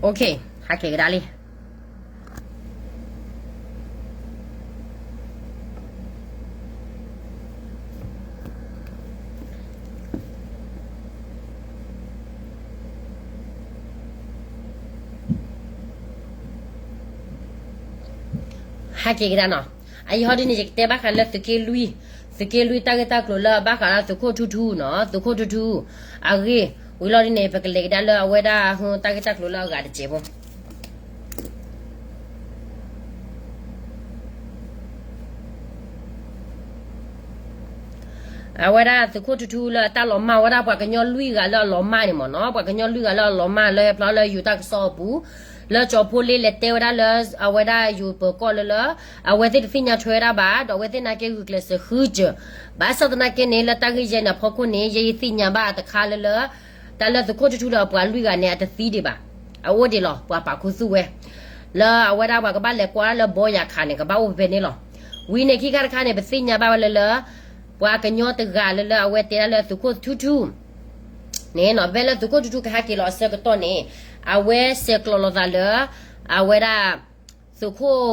ဟဲက့ၤကဒါလံ. ဟဲက့ၤကဒါနီၤ. အယဟီဒ်န့ၣ် ယကတဲဘၣ်ဃးလၢသုးက့လွံၢ်, သုးက့လွံၢ်တၢ်ဂ့ၢ်တၢ်ကျိၤလၢအဘၣ်ဃးလၢသုးခိၣ်ထူထူနီၤ, သုးခိၣ်ထူထူအဂ့ၢ်, ဝံၤလီၤဒ်န့ၣ် ပကလဲၤကဒါလၢအဝဲဒၣ်ဟုတၢ်ဂ့ၢ်တၢ်ကျိၤလၢအဂၤတစဲးဖိ အဝဲဒၣ်သုးခိၣ်ထူထူလၢအတၢ်လီၤမၢ်ဝဲဒၣ် ပှၤကညီလွံၢ်ဂၤလၢအလီၤမၢ်န့ၣ်မ့ၢ်နီၤ, ပှၤကညီလွံၢ်ဂၤလၢအလီၤမၢ်လၢဟဲဖျါလၢယိၤတၢ်ကစီၣ်အပူၤ, လၢကၠီၤဖိလ့လဲၤတဲဝဲဒၣ်လၢ အဝဲဒၣ်ယိၤပၢၤကီၢ်လၢလၢ အဝဲသ့ၣ်တသ့ၣ်ညါထွဲဝဲဒၣ်ဘၣ်, ဒီးအဝဲသ့ၣ်နာ်က့ဂုာ်ကျဲးစၢးဃုစၢၤ, ဘၣ်ဆၣ်သနာ်က့န့ၣ် လၢတၢ်ဂ့ၢ်ယဲၢ်န့ၣ်အဖီခိၣ်န့ၣ် ယဲယသ့ၣ်ညါဘၣ်တခါလၢလၢ တၢ်လၢသုးခိၣ်ထူထူဒီးအပှၤလွံၢ်ဂၤန့ၣ် အတသံဒံးဘၣ်, အအိၣ်ဒံးလီၤ ပှၤပာ်ခူသူၣ်ဝဲ လၢအဝဲဒၣ်ပှၤကဘၣ်လဲၤကွၢ်လၢဘီယၤခးန့ၣ် ကဘၣ်အိၣ်ဖဲန့ၣ်လီၤ. ဝံၤန့ၣ်ခံခါတခါန့ၣ် ပသ့ၣ်ညါဘၣ်ဝဲလၢလၢ ပှၤကညီတဂၤလၢလၢအဝဲတဲဒၣ်လၢသုးခိၣ်ထူထူ န့ၣ်နီၤ, ဖဲလၢသုးခိၣ်ထူထူကဟဲက့ၤလီၤအဆၢကတီၢ်န့ၣ် အဝဲဆဲးကျိးလိာ်သးလၢ အဝဲဒၣ် သုးခိၣ်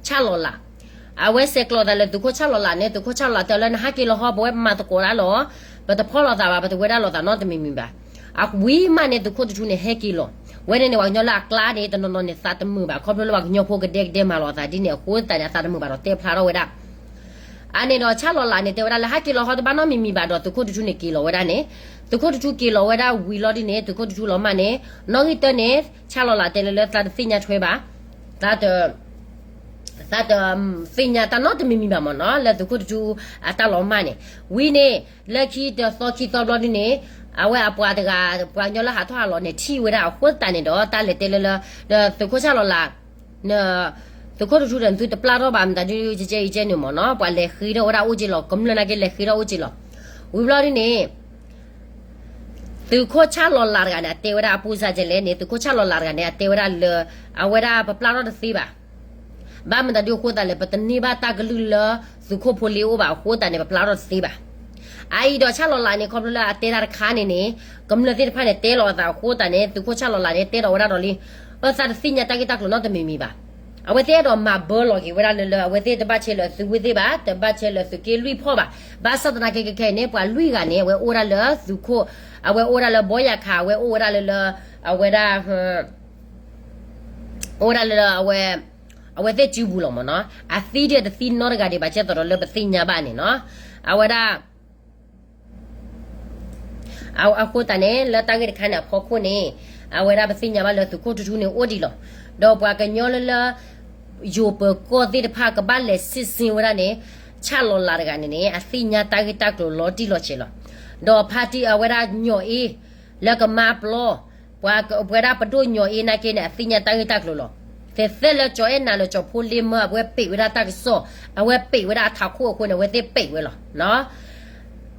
ဆၣ်လီၤလး, အဝဲဆဲးကျိးသးလၢသုးခိၣ်ဆၣ်လီၤလးန့ၣ် သုးခိၣ်ဆၣ်လီၤလးတဲလၢနဟဲက့ၤလီၤဟီ ပဝဲပမၤသကိးတၢ်လီၤ, ပတဖီၣ်လိာ်သးဘၣ် ပတဝဲဒၣ်လိာ်သးနီတမံၤမံၤဘၣ်. အဝံၤမးန့ၣ် သုးခိၣ်ထူထူန့ၣ် ဟဲက့ၤလီၤ, ဝဲန့ၣ်န့ၣ် ပှၤကညီလၢအကျါန့ၣ် တနီၤနီၤန့ၣ် သးတမုာ်ဘၣ် ခီဖျိလၢပှၤကညီဖိကဒဲကဒဲမၤလိာ်အသးဒ်န့ၣ်အဃိသတးန့ၣ် အသးတမုာ်ဘၣ်ဒီးတဲဖျါထီၣ်ဝဲဒၣ် အန့ၣ်ဒီးဆၣ်လီၤလးန့ၣ် တဲဝဲဒၣ်လၢဟဲက့ၤလီၤဟီ တဘၣ်နီတမံၤမံၤဘၣ်ဒီး သုးခိၣ်ထူထူန့ၣ်က့ၤလီၤဝဲဒၣ်န့ၣ်, သုးခိၣ်ထူထူက့ၤလီၤဝဲဒၣ်ဝံၤလီၤဒ်န့ၣ် သုးခိၣ်ထူထူလီၤမၢ်န့ၣ်, နီၣ်ဂံၢ်တၢန့ၣ် ဆၣ်လီၤလးတဲလၢလၢသးတသ့ၣ်ညါထွဲဘၣ်, သးတ သးတသ့ၣ်ညါတၢ်နီတမံၤမံၤဘၣ်မ့ၢ်နီၤ လၢသုးခိၣ်ထူထူအတၢ်လီၤမၢ်န့ၣ်, ဝံၤန့ၣ် လၢခံတသီခံသီဘျီဒ်န့ၣ်, အဝဲအပှၤတဂၤ ပှၤကညီလၢဟးထီၣ်ဟးလီၤန့ၣ် ထံၣ်ဝဲဒၣ်အဃိသတးန့ၣ်ဒီး တၢ်လဲၤတဲလၢလၢ ဒီးသုးခိၣ်ဆၣ်လီၤလး သုးခိၣ်ထူထူဒီးသုတပျၢ်ထီၣ်ဘၣ်မတၤဒုကဲကဲအံၤကဲန့ၣ်မ့ၢ်နီၤ ပှၤလဲၤဃ့ထီၣ်ဝဲဒၣ်အိၣ်က့လီၤ ကမျၢၢ်နာ်က့လဲၤဃ့ထီၣ်အိၣ်က့လီၤ, ဝံၤဘျီဒ်န့ၣ် သုးခိၣ်ဆၣ်လီၤလးတဂၤန့ၣ် အတဲဝဲဒၣ်အပူစၢ်ကဲလဲၣ်န့ၣ် သုးခိၣ်ဆၣ်လီၤလးတဂၤန့ၣ် အတဲဝဲဒၣ်လၢ အဝဲဒၣ်ပပျၢ်ထီၣ်တသ့ဘၣ်, ဘၣ်မတၤဒုအဃိသတးလဲၣ် ပတန့ၢ်ဘၣ်တၢ်ကလုၢ်လၢသုးခိၣ်ဖိလ့အိၣ်ဘၣ်အဃိသတးန့ၣ် ပပျၢ်ထီၣ်တသ့ဘၣ်. အအံၤဒီးဆၣ်လီၤလးန့ၣ် ခီဖျိလၢအတဲတၢ်တခါန့ၣ်န့ၣ် ကမျၢၢ်သ့ၣ်တဖၣ်န့ၣ် တဲလီၤအသးအဃိသတးန့ၣ် သုးခိၣ်ဆၣ်လီၤလးန့ၣ် တဲလီၤဝဲဒၣ်ဒီးလံ, အသးတသ့ၣ်ညါတၢ်ဂ့ၢ်တၢ်ကျိၤနီတမံၤမံၤဘၣ်. အဝဲသ့ၣ်အဲၣ်ဒိးမၤဘၢလီၤက့ၤဝဲဒၣ်လၢလၢ အဝဲသ့ၣ်တဘၣ်ဆဲးလၢသုးဝ့ၢ်သ့ၣ်ဘၣ် တဘၣ်ဆဲးလၢသုးက့လွံၢ်ဖီၣ်ဘၣ်, ဘၣ်ဆၣ်သနာ်က့ခဲခဲအံၤန့ၣ် ပှၤလွံၢ်ဂၤန့ၣ် အဝဲအိၣ်ဝဲဒၣ်လၢသုးခိၣ်, အဝဲအိၣ်ဝဲဒၣ်လၢဘီယၤခး အဝဲအိၣ်ဝဲဒၣ်လၢလၢ အဝဲဒၣ် အိၣ်ဝဲဒၣ်လၢ အဝဲသ့ၣ်စုပူၤလီၤမ့ၢ်နီၤ, အသံဒ်အတသံနီတဂၤဒံးဘၣ် ကဲသိးဒီးလၢပသ့ၣ်ညါဘၣ်န့ၣ်နီၤ, အဝဲဒၣ် အဃိသတးန့ၣ် လၢတၢ်ဂ့ၢ်တခါန့ၣ်အဖီခိၣ်န့ၣ် အဝဲဒၣ်ပသ့ၣ်ညါဘၣ်လၢသုးခိၣ်ထူထူန့ၣ်အိၣ်ဒံးလီၤ. ဒီးပှၤကညီလၢလၢ ယိၤပၢၤကီၢ်သ့ၣ်တဖၣ်ကဘၣ်လဲၤစံးဆင်းဝဲဒၣ်န့ၣ် ဆၣ်လီၤလးတဂၤန့ၣ်န့ၣ် အသ့ၣ်ညါတၢ်ဂ့ၢ်တၢ်ကျိၤလီၤတံၢ်လီၤဆဲးလီၤ. ဒီးဖါတံၢ်အဝဲဒၣ်ညီၣ်အ့ လၢကမါပျီ ပှၤဝဲဒၣ်ပဒိၣ်ညီၣ်အ့နာ်က့န့ၣ် အသ့ၣ်ညါတၢ်ဂ့ၢ်တၢ်ကျိၤလီၤ. သဲးသဲလၢကၠီၤအဲၣ်နၤလၢကၠီၤဖိလ့မၢ အဝဲပံးဝဲဒၣ်တၢ်ကစီၣ် အဝဲပံးဝဲဒၣ်အထးခိၣ်အဃိန့ၣ် အဝဲသ့ၣ်ပံးဝဲလီၤ.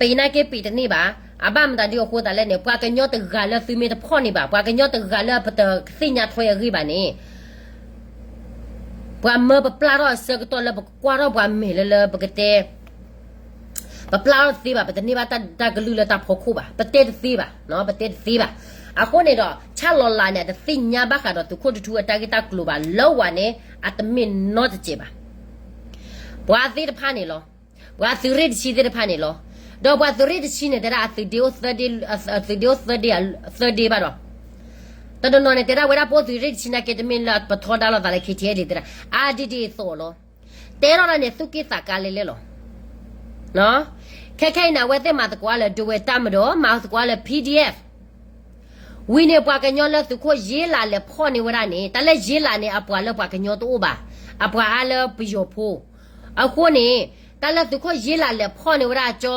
ပံးနာ်က့ပံးတန့ၢ်ဘၣ်. အဘၣ်မတၤဒုအဃိသတးလဲၣ်န့ၣ် ပှၤကညီတဂၤလၢသုမ့ၢ်တဖီၣ်န့ၢ်ဘၣ် ပှၤကညီတဂၤလၢပတသ့ၣ်ညါထွဲအဂ့ၢ်ဘၣ်န့ၣ် ပှၤမၢပပျၢ်ထီၣ်အဆၢကတီၢ်လၢပကကွၢ်ထီၣ်ပှၤမဲာ်လၢလၢပကတဲ ပပျၢ်ထီၣ်တသ့ဘၣ် ပတန့ၢ်ဘၣ်တၢ်ကလုၢ်လၢတၢ်ဖီခိၣ်ဘၣ် ပတဲတသ့ဘၣ် ပတဲတသ့ဘၣ်. အဃိန့ၣ်ဒီး ဆၣ်လီၤလးန့ၣ် အတသ့ၣ်ညါဘၣ်ဃးဒီးသုးခိၣ်ထူထူအတၢ်ဂ့ၢ်တၢ်ကျိၤဘၣ် လၢဝဲန့ၣ် အတမ့ၢ်နီတစဲးဘၣ်. ပှၤသ့ၣ်တဖၣ်န့ၣ်လီၤ. ပှၤသုးရ့ၣ်တဆံသ့ၣ်တဖၣ်န့ၣ်လီၤ. ဒီးပှၤသုးရ့ၣ်တဆံန့ၣ် တဲဒၣ်အသုးဒ့အိၣ်သၢဒ့ အသုးဒ့အိၣ်သၢဒ့ သၢဒ့ဘၣ်ဒီး တနီၤနီၤန့ၣ် တဲဒၣ်ဝဲဒၣ်ပအိၣ်သုးရ့ၣ်တဆံနာ်က့ တမ့ၢ်လၢပထီဒါလိာ်သးလၢ ခ့ထံအဲဒ့ၣ် တဲဒၣ် အါဒံဒ်အသိးလီၤ. တဲထီၣ်ဒၣ်န့ၣ် သူၣ်က့ၣ်သးကါလဲလဲလီၤ. ခဲခဲအံၤန့ၣ် အဝဲသ့ၣ်မၤသကိးလၢ ဒဝဲၢ်တၢ်မဒီး မၤသကိးလၢ PDF ဝံၤန့ၣ် ပှၤကညီလၢသုးခိၣ်ယ့လးလဲၤဖီၣ်န့ၢ်ဝဲဒၣ်န့ၣ် တၢ်လၢယ့လးန့ၣ် အပှၤလၢပှၤကညီတအိၣ်ဘၣ်. အပှၤအါလၢပယီၤဖိ အဃိန့ၣ် တၢ်လၢသုးခိၣ်ယ့လးလဲၤဖီၣ်န့ၢ်ဝဲဒၣ်ကၠီ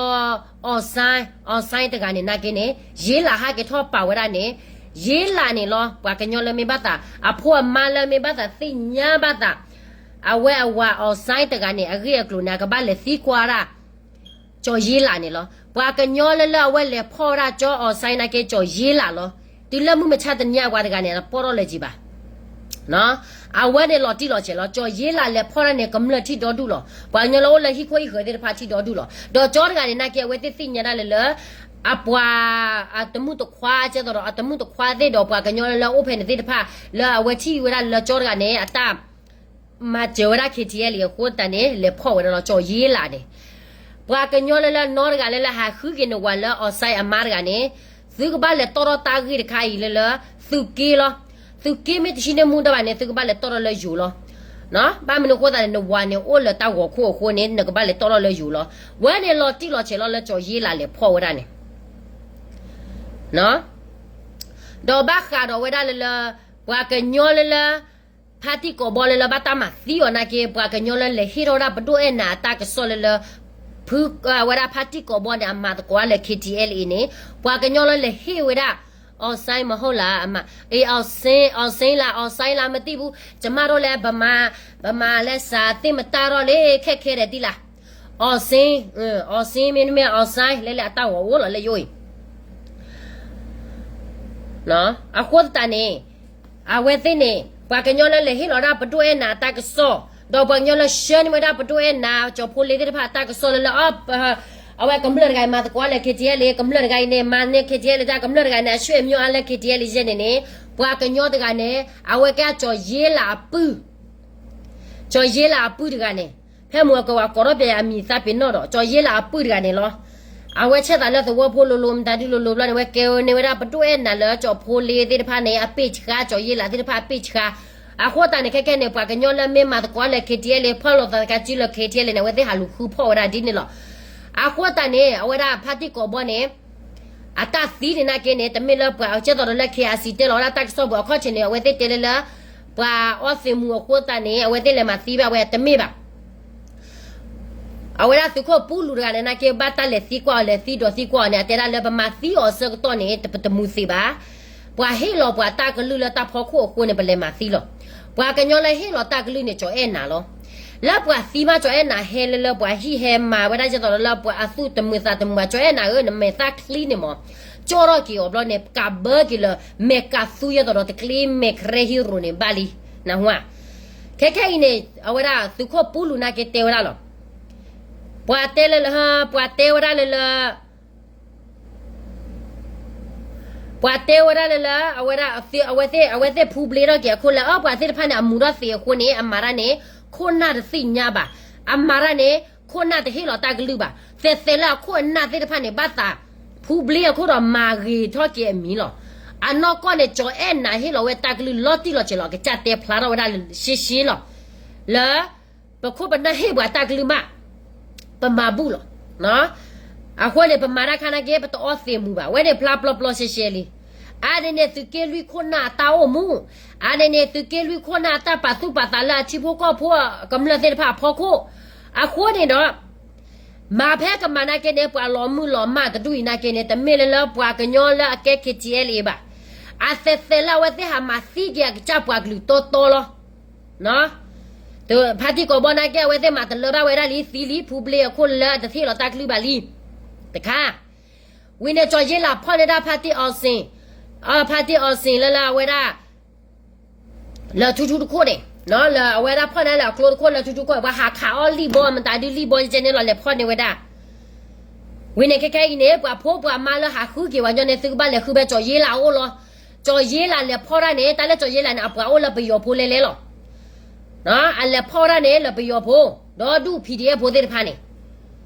အီၣ်စဲ အီၣ်စဲတဂၤန့ၣ်နာ်က့န့ၣ် ယ့လးဟးက့ၤထီၣ်ပာ်ဝဲဒၣ်န့ၣ် ယ့လးန့ၣ်လီၤ ပှၤကညီလၢမ့ၢ်ဘၣ်သး အဖိအမါလၢမ့ၢ်ဘၣ်သးသ့ၣ်ညါဘၣ်သး အဝဲအဝၤအီၣ်စဲတဂၤန့ၣ် အဂ့ၢ်အကျိၤန့ၣ် အကဘၣ်လဲၤသံကွၢ်ဒၣ် ကၠီယ့လးန့ၣ်လီၤ. ပှၤကညီလၢလၢအဝဲလဲၤဖီၣ်ဝဲဒၣ်ကၠီအီၣ်စဲနာ်က့ ကၠီယ့လးလီၤ. တုၤလၢမုၢ်မဆါတနံၤအဝၤတဂၤန့ၣ် ပီၢ်ထီၣ်လၢၤကံဘၣ်. အဝဲန့ၣ်လီၤတံၢ်လီၤဆဲးလီၤ. ကၠီယ့လးလဲၤဖီၣ်ဒၣ်န့ၣ် ကမျၢၢ်ထံၣ်ဒီဒူၣ်လီၤ. ပှၤကညီလၢအိၣ်လၢဟံၣ်ခိၣ်ဟံၣ်ဃၢၤသ့ၣ်တဖၣ်ထံၣ်ဒီဒူၣ်လီၤ. ဒီးကၠီတဂၤန့ၣ်နာ်က့ အဝဲသ့ၣ်သ့ၣ်ညါဒၣ်လၢလၢ အပှၤ အတမုၣ်တခွါ ကဲသိးဒီး အတမုၣ်တခွါသ့ၣ်ဒီး ပှၤကညီလၢလၢအိၣ်ဖဲန့ၣ်သ့ၣ်တဖၣ် လၢအဝဲထံၣ်ဝဲဒၣ်လၢကၠီတဂၤန့ၣ် အတၢ်မၤစၢၤဝဲဒၣ် KTLA အဃိသတးန့ၣ် လဲၤဖီၣ်ဝဲဒၣ်လီၤ ကၠီၤယ့လးန့ၣ်. ပှၤကညီလၢလၢနီတဂၤလၢလၢဟးဃုက့ၤနဝၤလၢ အီၣ်စဲအမါတဂၤန့ၣ် သုကဘၣ်လဲၤတီၣ်ထီၣ်တၢ်ဂ့ၢ်တခါအံၤလၢလၢ သုးက့လီၤ. သုးက့မ့ၢ်တဆံန့ၢ်မူဒါဘၣ်န့ၣ် သုကဘၣ်လဲၤတီၣ်ထီၣ်လၢယိၤလီၤ. ဘၣ်မနုၤအဃိသတးန့ၣ် နဝၤန့ၣ်အိၣ်လၢတၢ်ဂီၤခိၣ်အဃိန့ၣ် နကဘၣ်လဲၤတီၣ်ထီၣ်လၢယိၤလီၤ. ဝဲန့ၣ်လီၤတံၢ်လီၤဆဲးလီၤလၢ ကၠီၤယ့လးလဲၤဖီၣ်ဝဲဒၣ်န့ၣ် ဒီးဘၣ်ဃးဒီးဝဲဒၣ်လၢလၢ ပှၤကညီလၢလၢ ဖါတံၢ်ကိးဘီလၢလၢဘၣ်တၢ်မၤသံအီၤနာ်က့ ပှၤကညီလၢလဲၤဟ့ၣ်ထီၣ်ဝဲဒၣ်ပဒိၣ်အဲၣ်နၤအတၢ်ကစီၣ်လၢလၢ ဖု ဝဲဒၣ်ဖါတံၢ်ကိးဘီန့ၣ် အမၤသကိးလၢ KTLA န့ၣ် ပှၤကညီလၢလဲၤဟ့ၣ်ဝဲဒၣ် အီၣ်စဲမဟိလး အမၤ အီၣ်စဲ အီၣ်စဲလး အီၣ်စဲလး မတံၢ်ဘူး ကမၣ်ထီၣ်လၢ ဗမာ ဗမာ လဲၤစးသ့ၣ်မတၢ်ထီၣ်လၢခဲခဲဒဲးတံၢ်လၢ အီၣ်စဲ အီၣ်စဲမ့တမ့ၢ် အီၣ်စဲ လၢလၢအတၢ်ဂီၤအိၣ်လီၤလၢယိၤအံၤ အဃိသတးန့ၣ် အဝဲသ့ၣ်န့ၣ် ပှၤကညီလၢလဲၤဟ့ၣ်လီၤဒၣ်ပဒိၣ်အဲၣ်နၤအတၢ်ကစီၣ် ဒီးပှၤကညီလၢဆှၢန့ၢ်ဝဲဒၣ်ပဒိၣ်အဲၣ်နၤ ကၠီၤဖိလ့သ့ၣ်တဖၣ်အတၢ်ကစီၣ်လၢလၢ အဝဲကမျၢၢ်တဂၤအံၤမၤသကိးလၢ KTLA ကမျၢၢ်တဂၤအံၤန့ၣ် မၤန့ၢ် KTLA တၢ် ကမျၢၢ်တဂၤန့ၣ် အဆွေမျိုးလၢ KTLA ယဲၢ်န့ၣ်န့ၣ် ပှၤကညီတဂၤန့ၣ် အဝဲကဲကၠီၤယ့လးအပုၢ် ကၠီၤယ့လးအပုၢ်တဂၤန့ၣ် ဖဲမုၢ်အကဝၤကိးထီၣ်ပှဲၤအမံၤသးပ့ၤနီၣ်ဒီး ကၠီၤယ့လးအပုၢ်တဂၤန့ၣ်လီၤ. အဝဲဆဲးသးလၢသဝီဖိလိၤလိၤ မတၤဒုလိၤလိၤဘျီန့ၣ် ဝဲကဲန့ၢ်ဝဲဒၣ်ပဒိၣ်အဲၣ်နၤလၢကၠီၤဖိလ့သ့ၣ်တဖၣ်န့ၣ် အပ့ၢ်ဆှါ ကၠီၤယ့လးသ့ၣ်တဖၣ်အပ့ၢ်ဆှါ အဃိသတးန့ၣ် ခဲခဲန့ၣ် ပှၤကညီလၢမ့ၢ်မၤသကိးလၢ KTLA ဖီၣ်လိာ်သးကစုလၢ KTLA န့ၣ် အဝဲသ့ၣ်ဟးလူၤဃုဖီၣ်ဝဲဒၣ်ဒ်န့ၣ်လီၤ. အဃိသတးန့ၣ် အဝဲဒၣ်ဖါတံၢ်ကိးဘီန့ၣ် အတၢ်သံန့ၣ်နာ်က့န့ၣ် တမ့ၢ်လၢပှၤကဲသိးဒီးလၢ KIC တဲလီၤဝဲဒၣ်တၢ်ကစီၣ်ပူၤအခီၣ်ထံးန့ၣ် အဝဲသ့ၣ်တဲလၢလၢ ပှၤအီသံးမူးအဃိသတးန့ၣ် အဝဲသ့ၣ်လဲၤမၤသံဘၣ်ဝဲတမ့ၢ်ဘၣ်. အဝဲဒၣ်သုးခိၣ်ပူလူးတဂၤန့ၣ်နာ်က့ ဘၣ်တၢ်လဲၤသံကွၢ်အီၤ လဲၤသံဒီးသံကွၢ်အီၤန့ၣ် အတဲဒၣ်လၢပမၤသံအီၤအဆၢကတီၢ်န့ၣ် ပတမုာ်သံးဘၣ်. ပှၤဟ့ၣ်လီၤပှၤတၢ်ကလုၢ်လၢတၢ်ဖီခိၣ်အဃိန့ၣ် ပလဲၤမၤသံလီၤ. ပှၤကညီလၢဟ့ၣ်လီၤတၢ်ကလုၢ်န့ၣ် ကၠီၤအဲၣ်နၤလီၤ. လၢပှၤသံမး ကၠီၤအဲၣ်နၤဟဲလၢလၢပှၤဟံၣ်ဟဲမၤဝဲဒၣ် ကဲသိးဒီးလၢပှၤအသူၣ်တမုာ်သးတမုာ်ဘၣ် ကၠီၤအဲၣ်နၤဧၢ နမဲာ်သၣ်ချံန့ၣ်မး ကၠီထီၣ်က့ၤအီၤဘျီန့ၣ် ကးဘၢက့ၤလၢ မဲာ်ကးသူယဲသိးဒီးတကျ့မဲာ်ကရဲဟံရိၤန့ၣ်ဘၣ်လံ နၢ်ဟူဧါ. ခဲခဲအံၤန့ၣ် အဝဲဒၣ်သုးခိၣ်ပူလူးနာ်က့တဲဝဲဒၣ်လီၤ. ပှၤတဲလၢလၢ ပှၤတဲဝဲဒၣ်လၢလၢ ပှၤတဲဝဲဒၣ်လၢလၢ အဝဲဒၣ် အဝဲသ့ၣ် အဝဲသ့ၣ်ဖူဘျ့ထီၣ်က့ၤအခိၣ်လၢ အပှၤသ့ၣ်တဖၣ်န့ၣ် အမူထီၣ်သ့အဃိန့ၣ် အမၤတၢ်န့ၣ် ခိၣ်နၢ်တသ့ၣ်ညါဘၣ်. အမၤတၢ်န့ၣ် ခိၣ်နၢ်တဟ့ၣ်လီၤတၢ်ကလုၢ်ဘၣ်. သဲးသဲးလၢအခိၣ်အနၢ်သ့ၣ်တဖၣ်န့ၣ် ဘၣ်သးဖူဘျ့အခိၣ်ဒီးမၤဂ့ၤထီၣ်က့ၤအမံၤလီၤ. အနီၢ်ကီၢ်န့ၣ် ကၠီၤအဲၣ်နၤဟ့ၣ်လီၤဝဲတၢ်ကလုၢ်လီၤတံၢ်လီၤဆဲးလီၤ ကစၢ်တဲဖျါထီၣ်ဝဲဒၣ်ရှဲရှဲလီၤ. လၢ ပခိၣ်ပနၢ်ဟ့ၣ်ပှၤတၢ်ကလုၢ်မး ပမၤဘူၣ်လီၤ. အဃိန့ၣ် ပမၤတၢ်ခါနာ်က့ ပတအီသံးမူးဘၣ်. ဝဲန့ၣ်ဖျါပျီပျီရှဲရှဲလံ. အါန့ၣ်န့ၣ် သုးက့လွံၢ်ခိၣ်နၢ်အတၢ်အိၣ်မူ, အါန့ၣ်န့ၣ် သုးက့လွံၢ်ခိၣ်နၢ်အတၢ်ပာ်သူၣ်ပာ်သးလၢအထံဖိကီၢ်ဖိ ကမျၢၢ်သ့ၣ်တဖၣ်အဖီခိၣ်, အဃိန့ၣ်ဒီး မၤဖဲကမၤနာ်က့န့ၣ် ပှၤလီၤမုၢ်လီၤမၢ်တဒူၣ်အံၤနာ်က့န့ၣ် တမ့ၢ်လၢလၢပှၤကညီလၢအကဲ KTLA ဘၣ်. အသဲးသဲးလၢအဝဲသ့ၣ်ဟးမၤသံက့ၤအကစၢ်ပှၤကလုာ်တီတီလီၤ. ဖါတံၢ်ကိးဘီနာ်က့ အဝဲသ့ၣ်မၤတလၢဘၣ်ဝဲဒၣ်လံ သံလံ ဖူဘျ့အခိၣ်လၢတဟ့ၣ်လီၤတၢ်ကလုၢ်ဘၣ်လံ. တခါ ဝံၤန့ၣ် ကၠီၤယ့လးဖီၣ်န့ၢ်ဒၣ်ဖါတံၢ်အီစ့ၣ်, ဖါတံၢ်အီစ့ၣ်လၢလၢအဝဲဒၣ် လၢထူထူတခိၣ်န့ၣ်, လၢအဝဲဒၣ်ဖီၣ်န့ၢ်လၢအကျိတခိၣ်လၢထူထူခိၣ် ပှၤဟးခးအီၣ်လံၣ်ဘီ မတၤဒုလံၣ်ဘီကဲန့ၣ်လီၤ လဲၤဖီၣ်န့ၢ်ဝဲဒၣ်. ဝံၤန့ၣ် ခဲခဲအံၤန့ၣ် ပှၤဖိပှၤမါလၢဟးဃုက့ၤဝဲညီန့ၣ် သုကဘၣ်လဲၤဃုဖဲကၠီၤယ့လးအအိၣ်လီၤ. ကၠီၤယ့လးလဲၤဖီၣ်တၢ်န့ၣ် တၢ်လၢကၠီၤယ့လးန့ၣ် အပှၤအိၣ်လၢပယီၤဖိလဲလဲလီၤ. အလဲၤဖီၣ်ဝဲဒၣ်န့ၣ် လၢပယီၤဖိ, ဒီးဒူၣ် PDF ဖိသ့ၣ်တဖၣ်န့ၣ်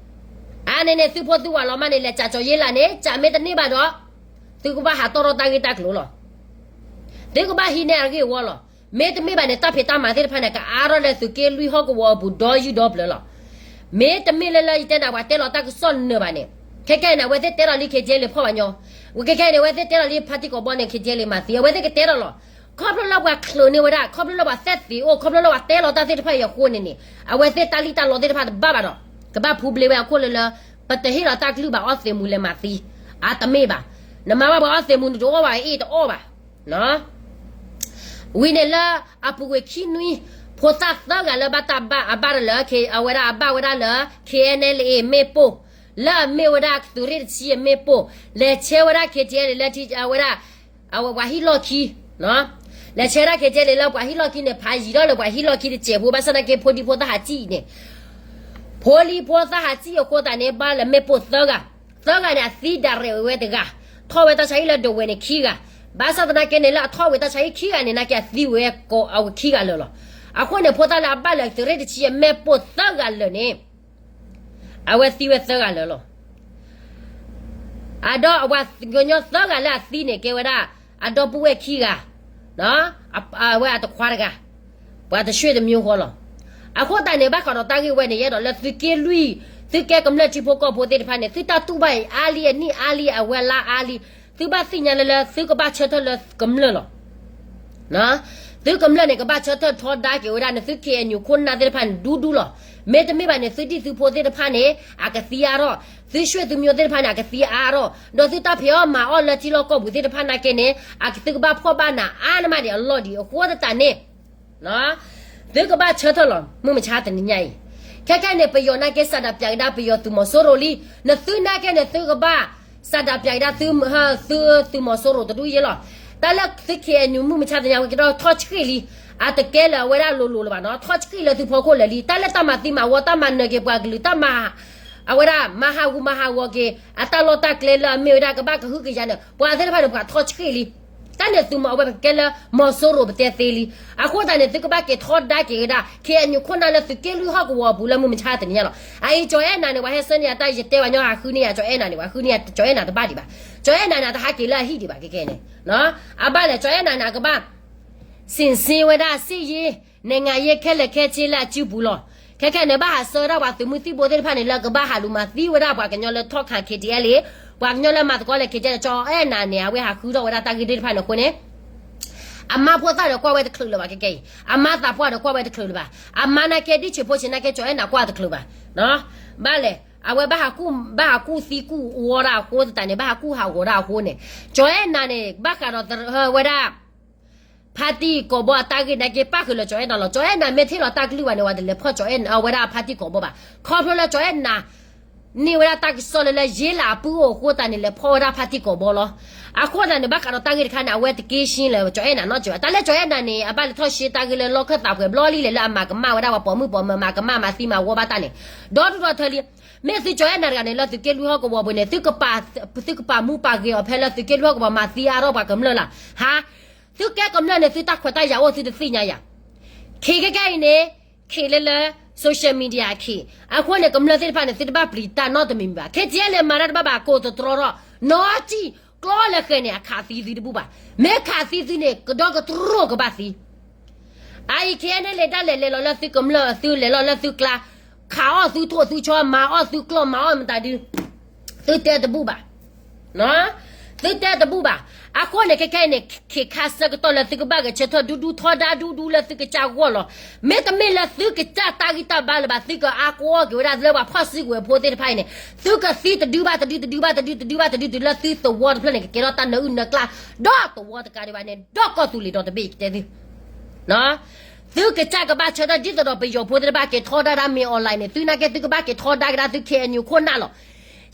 အါန့ၣ်န့ၣ် သုဖိသုဝၤလီၤမၢ်န့ၣ် လဲၤစးကၠီၤယ့လးန့ၣ် စးမ့ၢ်တန့ၢ်ဘၣ်ဒီး သုကဘၣ်ဟးတီၣ်ထီၣ်တၢ်ဂ့ၢ်တၢ်ကျိၤလီၤ. သုကဘၣ်ဟံးန့ၢ်အဂ့ၢ်အဝီလီၤ. မ့တမ့ၢ်ဘၣ်န့ၣ် တၢ်ဖံးတၢ်မၤသ့ၣ်တဖၣ်န့ၣ် ကအါထီၣ်လၢသုးက့လွံၢ်ဟီၣ်ကဝီၤအပူၤ ဒီယူၢ်ဒီဖျၢၣ်လီၤ. မ့တမ့ၢ်လၢလၢယတဲန့ၣ် ပှၤတဲလီၤတၢ်ကစီၣ်နၢၤဘၣ်န့ၣ်, ခဲခဲအံၤန့ၣ် အဝဲသ့ၣ်တဲလီၤလံ KTLA ဖီၣ်ဘၣ်ညီ, ဝံၤခဲခဲအံၤန့ၣ် အဝဲသ့ၣ်တဲလီၤလံ ဖါတံၢ်ကိးဘီန့ၣ် KTLA မၤသံ, အဝဲသ့ၣ်ကတဲလီၤလီၤ. ခီဖျိလၢပှၤချုးန့ၢ်ဝဲဒၣ်, ခီဖျိလၢပှၤသဲသ့ၣ်အိၣ်, ခီဖျိလၢပှၤတဲလီၤတၢ်သ့ၣ်တဖၣ်အံၤအဃိန့ၣ်န့ၣ် အဝဲသ့ၣ်တၢ်လံၣ်တၢ်လီသ့ၣ်တဖၣ်တဘၣ်ဘၣ်ဒီး ကဘၣ်ဖူဘျ့ဝဲအခိၣ်လၢလၢ ပတဟ့ၣ်လီၤတၢ်ကလုၢ်ဘၣ် အီသံးမူးလဲၤမၤသံ, အတမ့ၢ်ဘၣ်. နမၤဘၣ်ပှၤအီသံးမူး နတအီၣ်ဘၣ်အ့ၣ်တအီၣ်ဘၣ်. ဝံၤန့ၣ်လၢအပူၤကွံာ်ခံနွံ, ဖိသၣ်သၢဂၤလၢဘၣ်တၢ်ဘၣ်အဘၣ်တၢ်လၢ အဝဲဒၣ်အဘၣ်ဝဲဒၣ်လၢ KNLA မ့ၣ်ပိၢ်, လၢအမ့ၢ်ဝဲဒၣ်သုးရ့ၣ်တဆံအမ့ၣ်ပိၢ်, လဲၤဆဲဝဲဒၣ် KTLA လၢထံအဝဲဒၣ် အဝဲပှၤဟံၣ်လီၢ်ခံ, လဲၤဆဲဒၣ် KTLA လၢပှၤဟံၣ်လီၢ်ခံန့ၣ် ဖးယံၤထီၣ်လၢပှၤဟံၣ်လီၢ်ခံတစဲးဖိ ဘၣ်ဆၣ်သနာ်က့ ဖိဒံဖိသၣ်ဟးစံၣ်အံၤန့ၣ်, ဖိလံၤဖိသၣ်ဟးစံၣ်အဃိသတးန့ၣ် ဘၣ်လၢမ့ၣ်ပိၢ်သၢဂၤ သၢဂၤန့ၣ် အသံဒၣ်ရဲၣ်ဝဲတဂၤ, ထီၣ်ဝဲတၢ်ဆါဟံၣ်လၢဒဝဲၢ်န့ၣ်ခံဂၤ, ဘၣ်ဆၣ်သနာ်က့န့ၣ် လၢအထီၣ်ဝဲတၢ်ဆါဟံၣ်ခံဂၤန့ၣ် နာ်က့အသံဝဲကိးအဝဲခံဂၤလၢာ်လီၤ. အဃိန့ၣ် ဖိသၣ်လၢအဘၣ်လၢသုးရ့ၣ်တဆံအမဲာ်ပိၢ်သၢဂၤလၢာ်န့ၣ် အဝဲသံဝဲသၢဂၤလၢာ်လီၤ. အဒီးအဝဲကညီသၢဂၤလၢအသံန့ၣ် ကဲဝဲဒၣ် အဒီပုၢ်ဝဲၢ်ခံဂၤ, အဝဲအတခွါတဂၤ, ပှၤတဆှ့ၣ်တမံၤဃီလီၤ. အဃိသတးန့ၣ် ဘၣ်ဃးဒီးတၢ်ဂ့ၢ်ဝဲန့ၣ် ယအဲၣ်ဒိးလၢသုးက့လွံၢ်, သုးကဲကမျၢၢ်ထံဖိကီၢ်ဖိသ့ၣ်တဖၣ်န့ၣ် သုတၢ်တူၢ်ဘၣ်အံၤအါလံ အနံၣ်အါလံ အဝဲလါအါလံ, သုဘၣ်သ့ၣ်ညါလၢလၢသုကဘၣ်ဆၢထၢၣ်လၢကမျၢၢ်လီၤ. သုကမျၢၢ်န့ၣ် ကဘၣ်ဆၢထၢၣ်ထီဒါက့ၤဝဲဒၣ်န့ၣ် သု KNU ခိၣ်နၢ်သ့ၣ်တဖၣ်န့ၣ် ဒူဒူလီၤ. မ့တမ့ၢ်ဘၣ်န့ၣ် သုဒံၣ်သုဖိသ့ၣ်တဖၣ်န့ၣ် အကသံအါထီၣ်, သုဆွေသုမျိုးသ့ၣ်တဖၣ်န့ၣ် အကသံအါထီၣ်, ဒီးသုတၢ်ဖံးအီၣ်မၤအီၣ်လၢထံလီၢ်ကီၢ်ပူၤသ့ၣ်တဖၣ်နာ်က့န့ၣ် အကသုကဘၣ်ဖှီၣ်ဘၣ်နၤအါန့ၢ်မးဒံးအလီၢ်ဒံး အဃိသတးန့ၣ် သုကဘၣ်ဆၢထၢၣ်လီၤ မုၢ်မဆါတနံၤညါအံၤ. ခဲခဲန့ၣ် ပယီၤနာ်က့စးဒးပၠးကဒါပယီၤသုးမီၤစိရိၤလံ, နသုနာ်က့န့ၣ် သုကဘၣ်စးဒးပၠးကဒါသု သုသုးမီၤစိရိၤတဒူၣ်ယဲလီၤ. တၢ်လၢသု KNU မုၢ်မဆါတနံၤညါဝဲကဒီးထီၣ်ဆှံလံ, အတကဲလၢအဝဲဒၣ်လိၤလိၤလၢၤဘၣ်နီၤ, ထီၣ်ဆှံလၢသုဖီခိၣ်လၢာ်လံ. တၢ်လၢတၢ်မၤသံမၤဝီ တၢ်မၤနၢၤက့ၤပှၤကလုာ် တၢ်မၤ အဝဲဒၣ်မၤဟးဂူာ်မၤဟးဂီၤက့ၤ အတၢ်လီၢ်တၢ်ကျဲလၢအမ့ၢ်ဝဲဒၣ်ကဘၣ်ကဟုကယာ်န့ၣ် ပှၤသ့ၣ်တဖၣ်န့ၣ် ပှၤထီၣ်ဆှံလံ. တၢ်န့ၣ်သုးမီၤအဝဲပကဲလၢမီၤစိရိၤပတဲသ့လံ. အဃိသတးန့ၣ် သုကဘၣ်က့ၤထီဒါက့ၤဝဲဒၣ် KNU ခိၣ်နၢ်လၢသုးက့လွံၢ်ဟီၣ်ကဝီၤအပူၤလၢမုၢ်မဆါတနံၤညါလီၤ. အအံၤကၠီၤအဲၣ်နၤန့ၣ် ပှၤဟဲဆှၢန့ၢ်ယၤတၢ်ယတဲဘၣ်ညီ ဟးဃုန့ၢ်ယၤ ကၠီၤအဲၣ်နၤန့ၣ် ပှၤဃုန့ၢ်ယၤ ကၠီၤအဲၣ်နၤတဘၣ်ဒံးဘၣ်. ကၠီၤအဲၣ်နၤန့ၣ် အတဟးက့ၤလၢအဟံၣ်ဒံးဘၣ် ခဲခဲန့ၣ် အဘၣ်လဲၣ် ကၠီၤအဲၣ်နၤန့ၣ် အကဘၣ် စ့ၣ်စ့ဝဲဒၣ် စစ်ရေး နိုင်ငံရေး ခဲလၢာ်ခဲဆ့လၢအစုပူၤလီၤ. ခဲခဲန့ၣ် ဘၣ်ဟးဆှၢဝဲဒၣ်ပှၤသုးမုၢ်သံၣ်ဘိသ့ၣ်တဖၣ်န့ၣ် လၢကဘၣ်ဟးလူၤမၤသံဝဲဒၣ်ပှၤကညီလၢထီၣ်ခး KTLA, ပှၤကညီလၢမၤသကိးလၢ KTLA ကၠီၤအဲၣ်နၤန့ၣ် အဝဲဟးဃုထီၣ်ဝဲဒၣ်တၢ်ဂ့ၢ်သ့ၣ်တဖၣ်န့ၣ်အဃိန့ၣ် အမါဖိသၣ်ဒီးကွၢ်ဝဲတချုးလၢၤဘၣ် ခဲခဲအံၤ, အမါသးပှၢ်ဒီးကွၢ်ဝဲတချုးလၢၤဘၣ်. အမါနာ်က့ဒ်ဆံးဖိဆံးနာ်က့ ကၠီၤအဲၣ်နၤကွၢ်တချုးဘၣ်. ဘၣ်လဲၣ် အဝဲဘၣ်ဟးကူၣ် ဘၣ်ဟးကူၣ်သံကူၣ်ဝီဒၣ်အဃိသတးန့ၣ် ဘၣ်ဟးကူၣ်ဟးဂီၤဒၣ်အဃိန့ၣ် ကၠီၤအဲၣ်နၤန့ၣ် ဘၣ်ဃးဒီးသရၢဝဲဒၣ် ဖါတံၢ်ကိာ်ဘီအတၢ်ဂ့ၢ်နာ်က့ ပၣ်ဃုာ်လၢကၠီၤအဲၣ်နၤလီၤ. ကၠီၤအဲၣ်နၤမ့ၢ်ထံၣ်လီၤတၢ်ကလုၢ်ဘၣ်န့ၣ် ဝဲတလဲၤဖီၣ်ကၠီၤအဲၣ်နၤ အဝဲဒၣ်ဖါတံၢ်ကိာ်ဘီဘၣ်. ခီဖျိလၢကၠီၤအဲၣ်နၤ န့ၢ်ဝဲဒၣ်တၢ်ကစီၣ်လၢလၢယ့လးအပုၢ်အိၣ်အဃိသတးန့ၣ် လဲၤဖီၣ်ဝဲဒၣ်ဖါတံၢ်ကိာ်ဘီလီၤ. အဃိသတးန့ၣ် ဘၣ်ဃးဒီးတၢ်ဂ့ၢ်တခါန့ၣ် အဝဲတက့ၢ်ရှင်းလၢကၠီၤအဲၣ်နၤနီတစဲးဘၣ်. တၢ်လၢကၠီၤအဲၣ်နၤန့ၣ် အဘၣ်လဲၤထီၣ်ရှဲတၢ်ဂ့ၢ်လၢလီၢ်ခၢၣ်သးပှဲၤဘျီလံလဲၣ် လၢအမၤကမၣ်ဝဲဒၣ်ပှၤပိာ်မုၣ်ပိာ်မၢၤ မၤကမၣ်မၤသံမၤဝီဘၣ်တၢ်န့ၣ် ဒီဒူၣ်ဒီထၢလံ. မ့ၢ်သုကၠီၤအဲၣ်နၤတဂၤန့ၣ် လၢသုးက့လွံၢ်ဟီၣ်ကဝီၤပူၤန့ၣ် သုကပာ်မူပာ်ဂဲၤအီၤဖဲလၢသုးက့လွံၢ်ဟီၣ်ကဝီၤမၤသံအါထီၣ်ပှၤကမျၢၢ်လၢ်. ဟါ, သုကဲကမျၢၢ်န့ၣ် သုတၢ်ခွဲးတၢ်ယာ်အိၣ်သုတသ့ၣ်ညါယၤ. ခ့ခဲခဲအံၤန့ၣ် ခ့လၢလၢ social media အခ့ အဃိန့ၣ် ကမျၢၢ်သ့ၣ်တဖၣ်န့ၣ် သုတဘၣ်ပျံၤတၢ်နီတမံၤမံၤဘၣ်. ခ့တယဲၢ်လဲၤမၤတၢ်တဘၣ်ဘၣ် ကိးတတြီထီၣ် နီၢ်ကံၣ် ကျီလၢဃဲၤန့ၣ် အခးသံသုတဘူၣ်ဘၣ်. မ့ၢ်ခးသံသုန့ၣ် ကဒီကတြိၢ်ကဘၣ်သံ အအံၤ ခဲအံၤန့ၣ် လဲၤတၢ်လဲၤလဲၤလီၤလၢသုကမျၢၢ် သုလဲၤလီၤလၢသုကျါ, ခးအီၣ်သုထိၣ်သုဆီ မၤအီၣ်သုကျီၢ် မၤအီၣ်မတၤဒု, သုတဲတဘူၣ်ဘၣ်, သုတဲတဘူၣ်ဘၣ်. အဃိန့ၣ် ခဲခဲအံၤန့ၣ် ခ့ခါဆၢကတီၢ်လၢသုကဘၣ်ဂဲၤဆၢထၢၣ်ဒူဒူ ထီဒါဒူဒူလၢသုကစၢ်ဂီၢ်လီၤ. မ့တမ့ၢ်လၢသုကစၢ်တၢ်ဂံၢ်တၢ်ဘါလၢၤဘၣ် သုကအါကွီၢ်က့ၤဝဲဒၣ်လၢပှၤဖီၣ်စုကဝဲၤဖိသ့ၣ်တဖၣ်အံၤန့ၣ် သုကသံတဒုဘၣ်တဒု တဒုဘၣ်တဒု တဒုဘၣ်တဒု တုၤလၢသုသဝီတဖျၢၣ်န့ၣ် ကကဲထီၣ်တၢ်နၢအုၣ်နၢကျါ, ဒီးသဝီတကးဒံးဘၣ်န့ၣ် ဒီးကီၢ်သူလ့ၤဒီတဘ့ၣ် ယတဲသု သုကစၢ်ကဘၣ်ဆၢထၢၣ် ဒ်သိးဒီးပယီၤဖိသ့ၣ်တဖၣ်က့ၤထီဒါတၢ်မ့ၢ် online န့ၣ် သုနာ်က့သုကဘၣ်က့ၤထီဒါကဒါသု KNU ခိၣ်နၢ်လီၤ.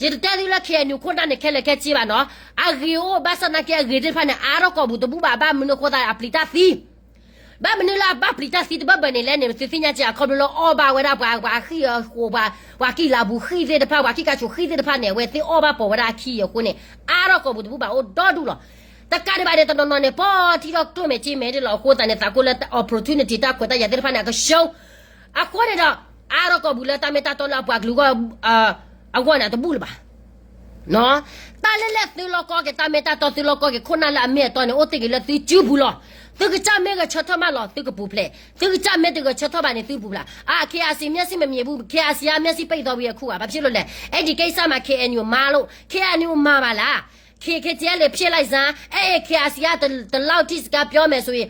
ယတတဲသုလၢ KNU ခိၣ်နၢ်န့ၣ် ခဲလၢာ်ခဲဆ့ဘၣ်နီၤ, အဂ့ၤအိၣ်ဘၣ်ဆၣ်နာ်က့အဂ့ၤသ့ၣ်တဖၣ်န့ၣ် အါထီၣ်ကိာ်ပူၤတဘူၣ်ဘၣ် ဘၣ်မနုၤအဃိသတးအပျံၤတၢ်သံ ဘၣ်မနုၤလၢအဘၣ်ပျံၤတၢ်သံတဘၢၣ်ဘၢၣ်န့ၣ်လဲၣ်န့ၣ် သုသ့ၣ်ညါက့ၤ အခီဖျိလၢအီၣ်ဘၣ်ဝဲဒၣ်ပှၤ ပှၤအဃံၢ်အဃိး ပှၤ ပှၤကံၢ်လၤဘူးဃံၢ်သ့ၣ်တဖၣ် ပှၤကံၢ်ကါဆိးဃံၢ်သ့ၣ်တဖၣ်န့ၣ် အဝဲသ့ၣ်အီၣ်ဘၣ်ပိာ်ဝဲဒၣ်အခံအံၤအဃိန့ၣ် အါထီၣ်ကိာ်ပူၤတဘူၣ်ဘၣ်အိၣ်ဒီဒူၣ်လီၤ. တကးဒံးဘၣ်န့ၣ် တနီၤနီၤန့ၣ် ပီထံထီၣ်ကျိၣ်မဲာ်က့မဲာ်ဒ်လီၤအဃိသတးန့ၣ် သးကိၢ်လၢ opportunity တၢ်ခွဲးတၢ်ယာ်သ့ၣ်တဖၣ်န့ၣ် အကဆှီ အဃိန့ၣ်ဒီး အါထီၣ်ကိာ်ပူၤလၢတၢ်မ့ၢ်တၢ်တီလၢအပှၤကလုာ်ဂီၢ် အဂီၢ်န့ၣ် တဘူၣ်လၢၤဘၣ် တၢ်လၢလဲၣ်သုလီၢ်ကီက့ၤ တၢ်မ့ၢ်တၢ်တီသုလီၢ်ကီက့ၤ ခိၣ်နၢ်လၢအမ့ၢ်အတီန့ၣ် အိၣ်တ့ၢ်က့ၤလၢသုစုပူၤလီၤ. သုကစၢ်မ့ၢ်ဂဲၤဆၢထၢၣ်မးလီၤ သုကပူၤဖျဲး, သုကစၢ်မ့ၢ်တဂဲၤဆၢထၢၣ်ဘၣ်န့ၣ် သုပူၤဖျဲး. အါ KIC မျက်စိမမြင်ဘူး KIC ကမျက်စိပိတ်သွားပြီအခု ဘာဖြစ်လို့လဲ အဲဒီကိစ္စမှာ KNU မလို KNU မပါလား KKTL ဖြစ်လိုက်စမ်း အဲအဲ KIC ကတလောက်ထိစကားပြောမယ်ဆိုရင်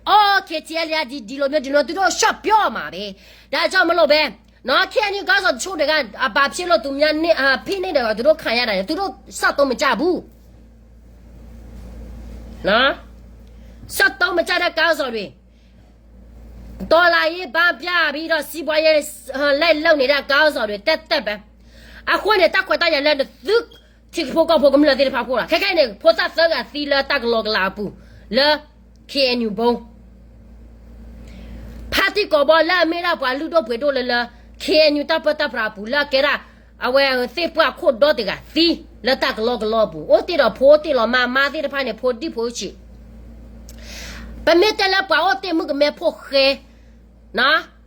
အော် KTL ကဒီဒီလိုမျိုးဒီလိုသူတို့ရှော့ပြောမှာပဲ ဒါကြောင့်မလို့ပဲနော် KNU ခေါင်းဆောင်တချို့တွေကဘာဖြစ်လို့သူများနဲ့အာဖိနှိပ်တယ်သူတို့ခံရတယ်သူတို့စက်သုံးမကျဘူးနော်စက်သုံးမကျတဲ့ခေါင်းဆောင်တွေတော်လှန်ရေးဘန်းပြပြီးတော့စီးပွားရေးလိုက်လုပ်နေတဲ့ခေါင်းဆောင်တွေတက်တက်ပဲအခုနဲ့တခွတ်တရလဲသူ ထံဖိကီၢ်ဖိကမျၢၢ်သ့ၣ်တဖၣ်အဃိလီၤ. ခဲခဲအံၤန့ၣ် ဖိသၣ်သၢဂၤသံလၢတၢ်ကလီကလီအပူၤ လၢ KNU ဘိ ဖါတံၢ်ကိာ်ဘီလၢအမ့ၢ်ဒၣ်ပှၤလုၢ်ဒိၣ်ပှ့ၤဒိၣ်လၢလၢ KNU တၢ်ပၢတၢ်ပြးအပူၤလၢအကဲဒၣ် အဝဲသ့ၣ်ပှၢ်ခိၣ်ဒီတဂၤသံလၢတၢ်ကလီကလီအပူၤ, အိၣ်တ့ၢ်ဒီးဖိအိၣ်တ့ၢ်လီၤမါ, မါသ့ၣ်တဖၣ်န့ၣ် ဖိဒံၣ်ဖိဆံး. ပမ့ၢ်တဲလၢပှၤအိၣ်တ့ၢ်မုၣ်ကမဲဖိဃဲ,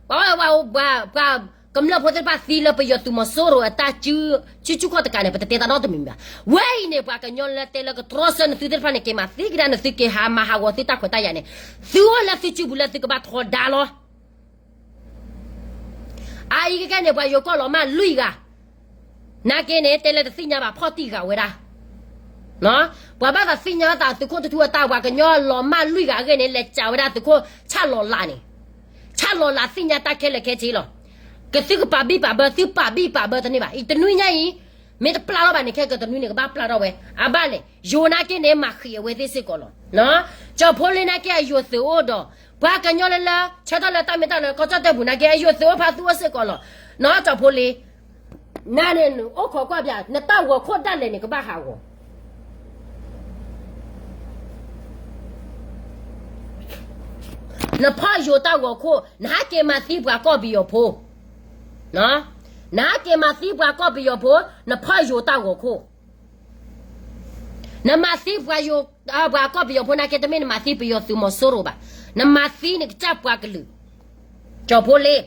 ပှၤအိၣ်ဝဲ ပှၤကမျၢၢ်ဖိသ့ၣ်တဖၣ်သံလၢပယီၤသုးမီၤစိရိၤအတၢ်စုဆူၣ်ခီၣ်တကးန့ၣ် ပတတဲတၢ်နီတမံၤဘၣ်. ဝဲအံၤန့ၣ် ပှၤကညီလၢတဲလၢကတြီဆၢနသုသ့ၣ်တဖၣ်န့ၣ် က့ၤမၤသံကဒါနသုက့ၤဟးမၤဟးဂီၤသုတၢ်ခွဲးတၢ်ယာ်န့ၣ်, သုအိၣ်လၢသုစုပူၤလၢသုကဘၣ်ထီဒါလီၤ. အအံၤကဲန့ၣ် ပှၤယိၤကီၢ်လီၤမၢ်လွံၢ်ဂၤ နာ်က့န့ၣ် တဲလၢတသ့ၣ်ညါဘၣ် ဖီၣ်တံၢ်ဂၤဝဲဒၣ်. ပှၤဘၣ်သးသ့ၣ်ညါသးသုးခိၣ်ထူထူအတၢ် ပှၤကညီလီၤမၢ်လွံၢ်ဂၤအဂ့ၢ်န့ၣ် လဲၤစးဝဲဒၣ်သုးခိၣ်ဆၣ်လီၤလးန့ၣ်, ဆၣ်လီၤလးသ့ၣ်ညါတၢ်ခဲလၢာ်ခဲဆ့လီၤ. ကသုကပာ်ဘံၣ်ပာ်ဘၢ သုပာ်ဘံၣ်ပာ်ဘၢတန့ၢ်ဘၣ်. အံၤတနွံညါအံၤ မ့ၢ်တပျၢ်ထီၣ်ဘၣ်န့ၣ် ခဲကတနွံန့ၣ် ကဘၣ်ပျၢ်ထီၣ်ဝဲ. အဘၣ်လဲၣ် ယိၤနာ်က့န့ၣ် မၤဃံးအဝဲသ့ၣ်စ့ၢ်ကီးလီၤ. ကၠီၣ်ဖိလ့နာ်က့ အယိၤသုးအိၣ်ဒီး ပှၤကညီလၢလၢ ဆၢထၢၣ်လၢတၢ်မ့ၢ်တၢ်လၢ ကီၢ်ကၠီၣ်တဲၣ်ပူၤနာ်က့ အယိၤသုးအိၣ်ဖးသူၣ်အိၣ်စ့ၢ်ကီးလီၤ. နီၢ်ကၠီၣ်ဖိလ့ နၤန့ၣ် နအိၣ်ခိးကွၢ်ပၠး နတၢ်ဂီၤခိၣ်ဒၣ်လဲာ်န့ၣ် ကဘၣ်ဟးဂီၤ နဖီၣ်ယိၤတၢ်ဂီၤခိၣ်, နဟးက့ၤမၤသံပှၤကီၢ်ပယီၤဖိ, နဟးက့ၤမၤသံပှၤကီၢ်ပယီၤဖိ, နဖီၣ်ယိၤတၢ်ဂီၤခိၣ်, နမၤသံပှၤယိၤ, ပှၤကီၢ်ပယီၤဖိနာ်က့ တမ့ၢ်နမၤသံပယီၤသုးမီၤစိရိၤဘၣ်, နမၤသံနကစၢ်ပှၤကလုာ်, ကၠီၣ်ဖိလ့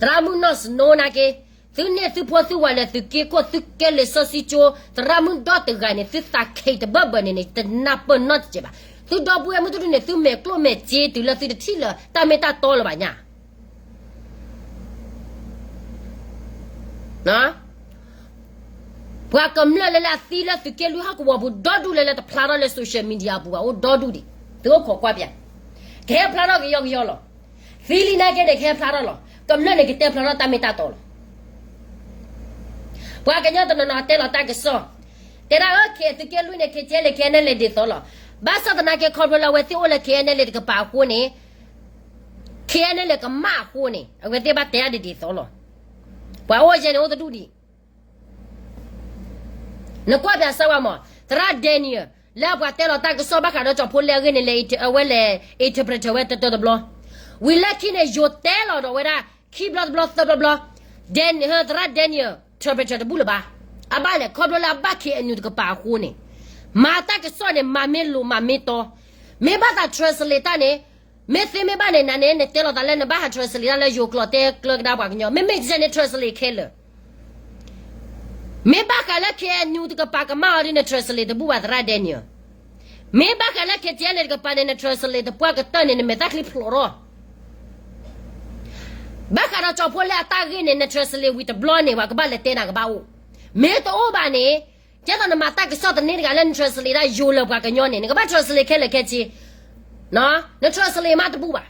သရၣ်မုၣ်နီၢ်စနိနာ်က့, သုန့ၢ်သုဖိသုဝၤလဲၤသုးက့ခိၣ် သုကဲလံာ်စီဆှံကၠိ, သရၣ်မုၣ်ဒီတဂၤန့ၣ် သုသးခံးတဘၢၣ်ဘၢၣ်န့ၣ်န့ၣ် တနၢ်ပၢၢ်နီတစဲးဘၣ်. သုဒီပုၢ်ဝဲၢ်မုၣ်တဒူၣ်န့ၣ် သုမဲာ်ကျိၣ်မဲာ်စ့တုၤလၢသုတထံၣ်လၢၤတၢ်မ့ၢ်တၢ်တီလၢၤဘၣ်ညါ ပှၤကမျၢၢ်လၢလၢအသံလၢသုးက့လွံၢ်ဟီၣ်ကဝီၤပူၤဒီဒူၣ်လၢလၢတဖျါထီၣ်လၢ social media အပူၤဘၣ် အိၣ်ဒီဒူၣ်ဒံး, သုအိၣ်ခိးကွၢ်ပၠး, ကဟဲဖျါထီၣ်ကယီကယီလီၤ. သံလံနာ်က့န့ၣ် ကဟဲဖျါထီၣ်လီၤ. ကမျၢၢ်န့ၣ် ကတဲဖျါထီၣ်တၢ်မ့ၢ်တၢ်တီလီၤ. ပှၤကညီတနီၤနီၤတဲလီၤတၢ်ကစီၣ်, တဲဒၣ်အၢ သုးက့လွံၢ်န့ၣ် KTLA KNLA ဒ်သိးလီၤ. ဘၣ်ဆၣ်သနာ်က့ ခီဖျိလၢအဝဲသ့ၣ်အိၣ်လၢ KNLA တကပၤအဃိန့ၣ် KNLA ကမၣ်အဃိန့ၣ် အဝဲသ့ၣ်ဘၣ်တဲဒ်ဒ်သိးလီၤ. ပှၤအိၣ်ယဲန့ၣ်အိၣ်တဒူၣ်ဒံး နကွၢ်ပၠးစၢဝဲမး, သရၣ် Daniel လၢပှၤတဲလီၤတၢ်ကစီၣ်ဘၣ်ဃးဒီးကၠီၣ်ဖိလ့အဂ့ၢ်န့ၣ် လဲၤအဝဲလဲၤ interpret ဝဲတၢတဘျီ, ဝံၤလၢခံန့ၣ် ယိၤတဲလီၤဒီးဝဲဒၣ် ခံဘျီတဘျီသၢဘျီဘျီ, သရၣ် Daniel interpret တဘူၣ်လၢၤဘၣ်. အဘၣ်လဲၣ် ခီဖျိလၢအဘၣ် KNU တကပၤအဃိန့ၣ်, မၤတၢ်ကစီၣ်န့ၣ် မၤမ့ၢ်လိၤမၤမ့ၢ်တီ, မ့ၢ်ဘၣ်သး translate တၢ်န့ၣ် မ့ၢ်သ့မ့ၢ်ဘၣ်န့ၣ် နၤန့ၣ် နတဲလီၤသးလၢနဘၣ်ဟး translate တၢ်လၢယိၤကျိာ်တဲကျၢကဒါပှၤကညီ, မ့မ့ၢ်ကစၢ်န့ၣ် translate ခဲလၢာ်, မ့ၢ်ဘၣ်ဃးလၢ KNU တကပၤကမၣ်အီၤဒ်န့ၣ် translate တဘူၣ်ဘၣ် သရၣ် Daniel. မ့ၢ်ဘၣ်ဃးလၢ KTLA တကပၤန့ၣ် န translate တပှၢ်ကတၢၢ်န့ၣ် နမဲာ်သၣ်ချံဖျိးထီၣ် ဘၣ်ဃးဒီးကၠီၣ်ဖိလ့အတၢ်ဂ့ၢ်န့ၣ် န translate ဝံၤတဘျီန့ၣ် ပှၤကဘၣ်လဲၤတဲနၤကဘၣ်အိၣ်, မ့ၢ်တအိၣ်ဘၣ်န့ၣ်, ကဲသိးနမၤတၢ်ကစီၣ်တန့ၢ်တဂၤလၢန translate တၢ်ယိၤလၢပှၤကညီန့ၣ် နကဘၣ် translate ခဲလၢာ်ခဲဆ့, န translate မးတဘူၣ်ဘၣ်.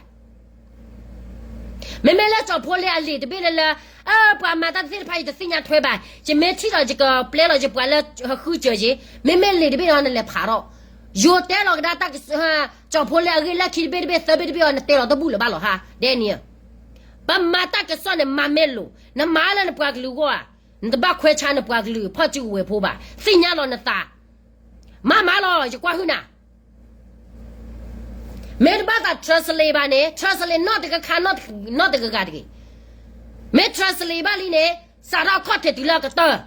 မ့မ့ၢ်လၢကၠီၣ်ဖိလ့အလံာ်တဘ့ၣ်လၢလၢ, အၢ ပှၤမၤတၢ်သ့ၣ်တဖၣ်ယတသ့ၣ်ညါထွဲဘၣ်, ယမ့ၢ်ထံၣ်ဒီးယကပျဲလီၤယပှၤလၢဟဃုစၢၤယ့, မ့မ့ၢ်လံာ်တဘ့ၣ်ဒီးနလဲၤဖးထီၣ်, ယိၤတဲလီၤကဒါတၢ်ကစီၣ်, ကၠီၣ်ဖိလ့အဂ့ၢ်လၢခံတဘ့ၣ်တဘ့ၣ်သၢဘ့ၣ်တဘ့ၣ်အီၤ နတဲလီၤတဘူၣ်လၢၤဘၣ်လီၤဟါ, Daniel. ပမၤတၢ်ကစီၣ်န့ၣ် မၤမ့ၢ်လိၤ, နမၤလၢနပှၤကလုာ်အဂီၢ်ဧါ, နတဘၣ်ခွဲးဆါနပှၤကလုာ်ဖီၣ်စုကဝဲၤဖိဘၣ်, သ့ၣ်ညါလီၤနသး, မၤမၤလီၤ ယကွၢ်ဟုၣ်နၤ မ့ၢ်တဘၣ်သး translate ဘၣ်န့ၣ် translate နီၢ်တကခါ နီၢ်တကဂၤတဂ့ၤ. မ့ၢ် translate ဘၣ်လံန့ၣ် စးထီၣ်အခီၣ်ထံးတုၤလၢအကတၢၢ်,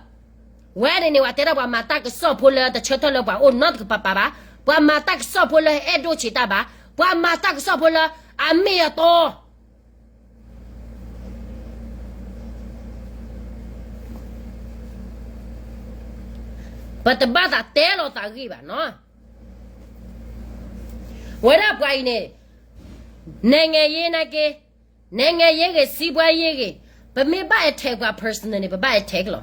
ဝဲန့ၣ်န့ၣ် ပှၤတဲဒၣ်ပှၤမၤတၢ်ကစီၣ်ဖိလၢတဆၢထၢၣ်လၢပှၤအိၣ်နီတကပၤပၤဘၣ်, ပှၤမၤတၢ်ကစီၣ်ဖိလၢအဲၣ်ဒိၣ်ဆံးတၢ်ဘၣ်, ပှၤမၤတၢ်ကစီၣ်ဖိလၢအမ့ၢ်အတီ ပတဘၣ်သးတဲလီၤသးဂ့ၢ်ဘၣ်နီၤ. ဝဲဒၣ်ပှၤအံၤန့ၣ် နိုင်ငံရေးနာ်က့, နိုင်ငံရေးဂ့ၤ စီးပွားရေးဂ့ၤ, ပမ့ၢ်ဘၣ် attack ပှၤ personal န့ၣ် ပဘၣ် attack လီၤ.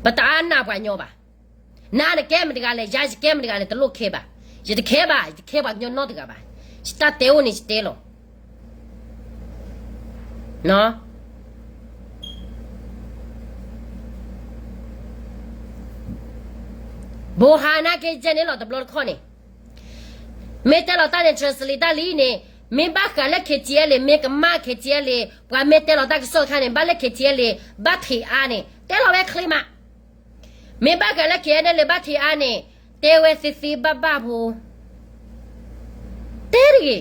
ပတအါနာ်ပှၤညီဘၣ်. နၤနကဲမတၤတဂၤလဲၣ်, ယၤယကဲမတၤတဂၤလဲၣ်, တလိၣ်ခဲဘၣ်. ယတခဲဘၣ်, ယတခဲပှၤကညီနီတဂၤဘၣ်. ယတၢ်တဲအိၣ်န့ၣ်ယတဲလီၤ. ဘိဟါနာ်က့ ယဲန့ၣ်လီၤတဘျီတခီၣ်န့ၣ် မ့ၢ်တဲလီၤတၢ်န့ၣ် translate တၢ်လံန့ၣ်, မ့ၢ်ဘၣ်ဃးလၢ KTLA မ့ၢ်ကမၣ် KTLA ပှၤမ့ၢ်တဲလီၤတၢ်ကစီၣ်တခါန့ၣ် ဘၣ်လၢ KTLA ဘၣ်ထံးအါန့ၣ် တဲလီၤဝဲချ့မး. မ့ၢ်ဘၣ်ဃးလၢ KNLA ဘၣ်ထံးအါန့ၣ် တဲဝဲသ့သ့ဘၣ်ဘၣ်ဖိ တဲတဂ့ၤ.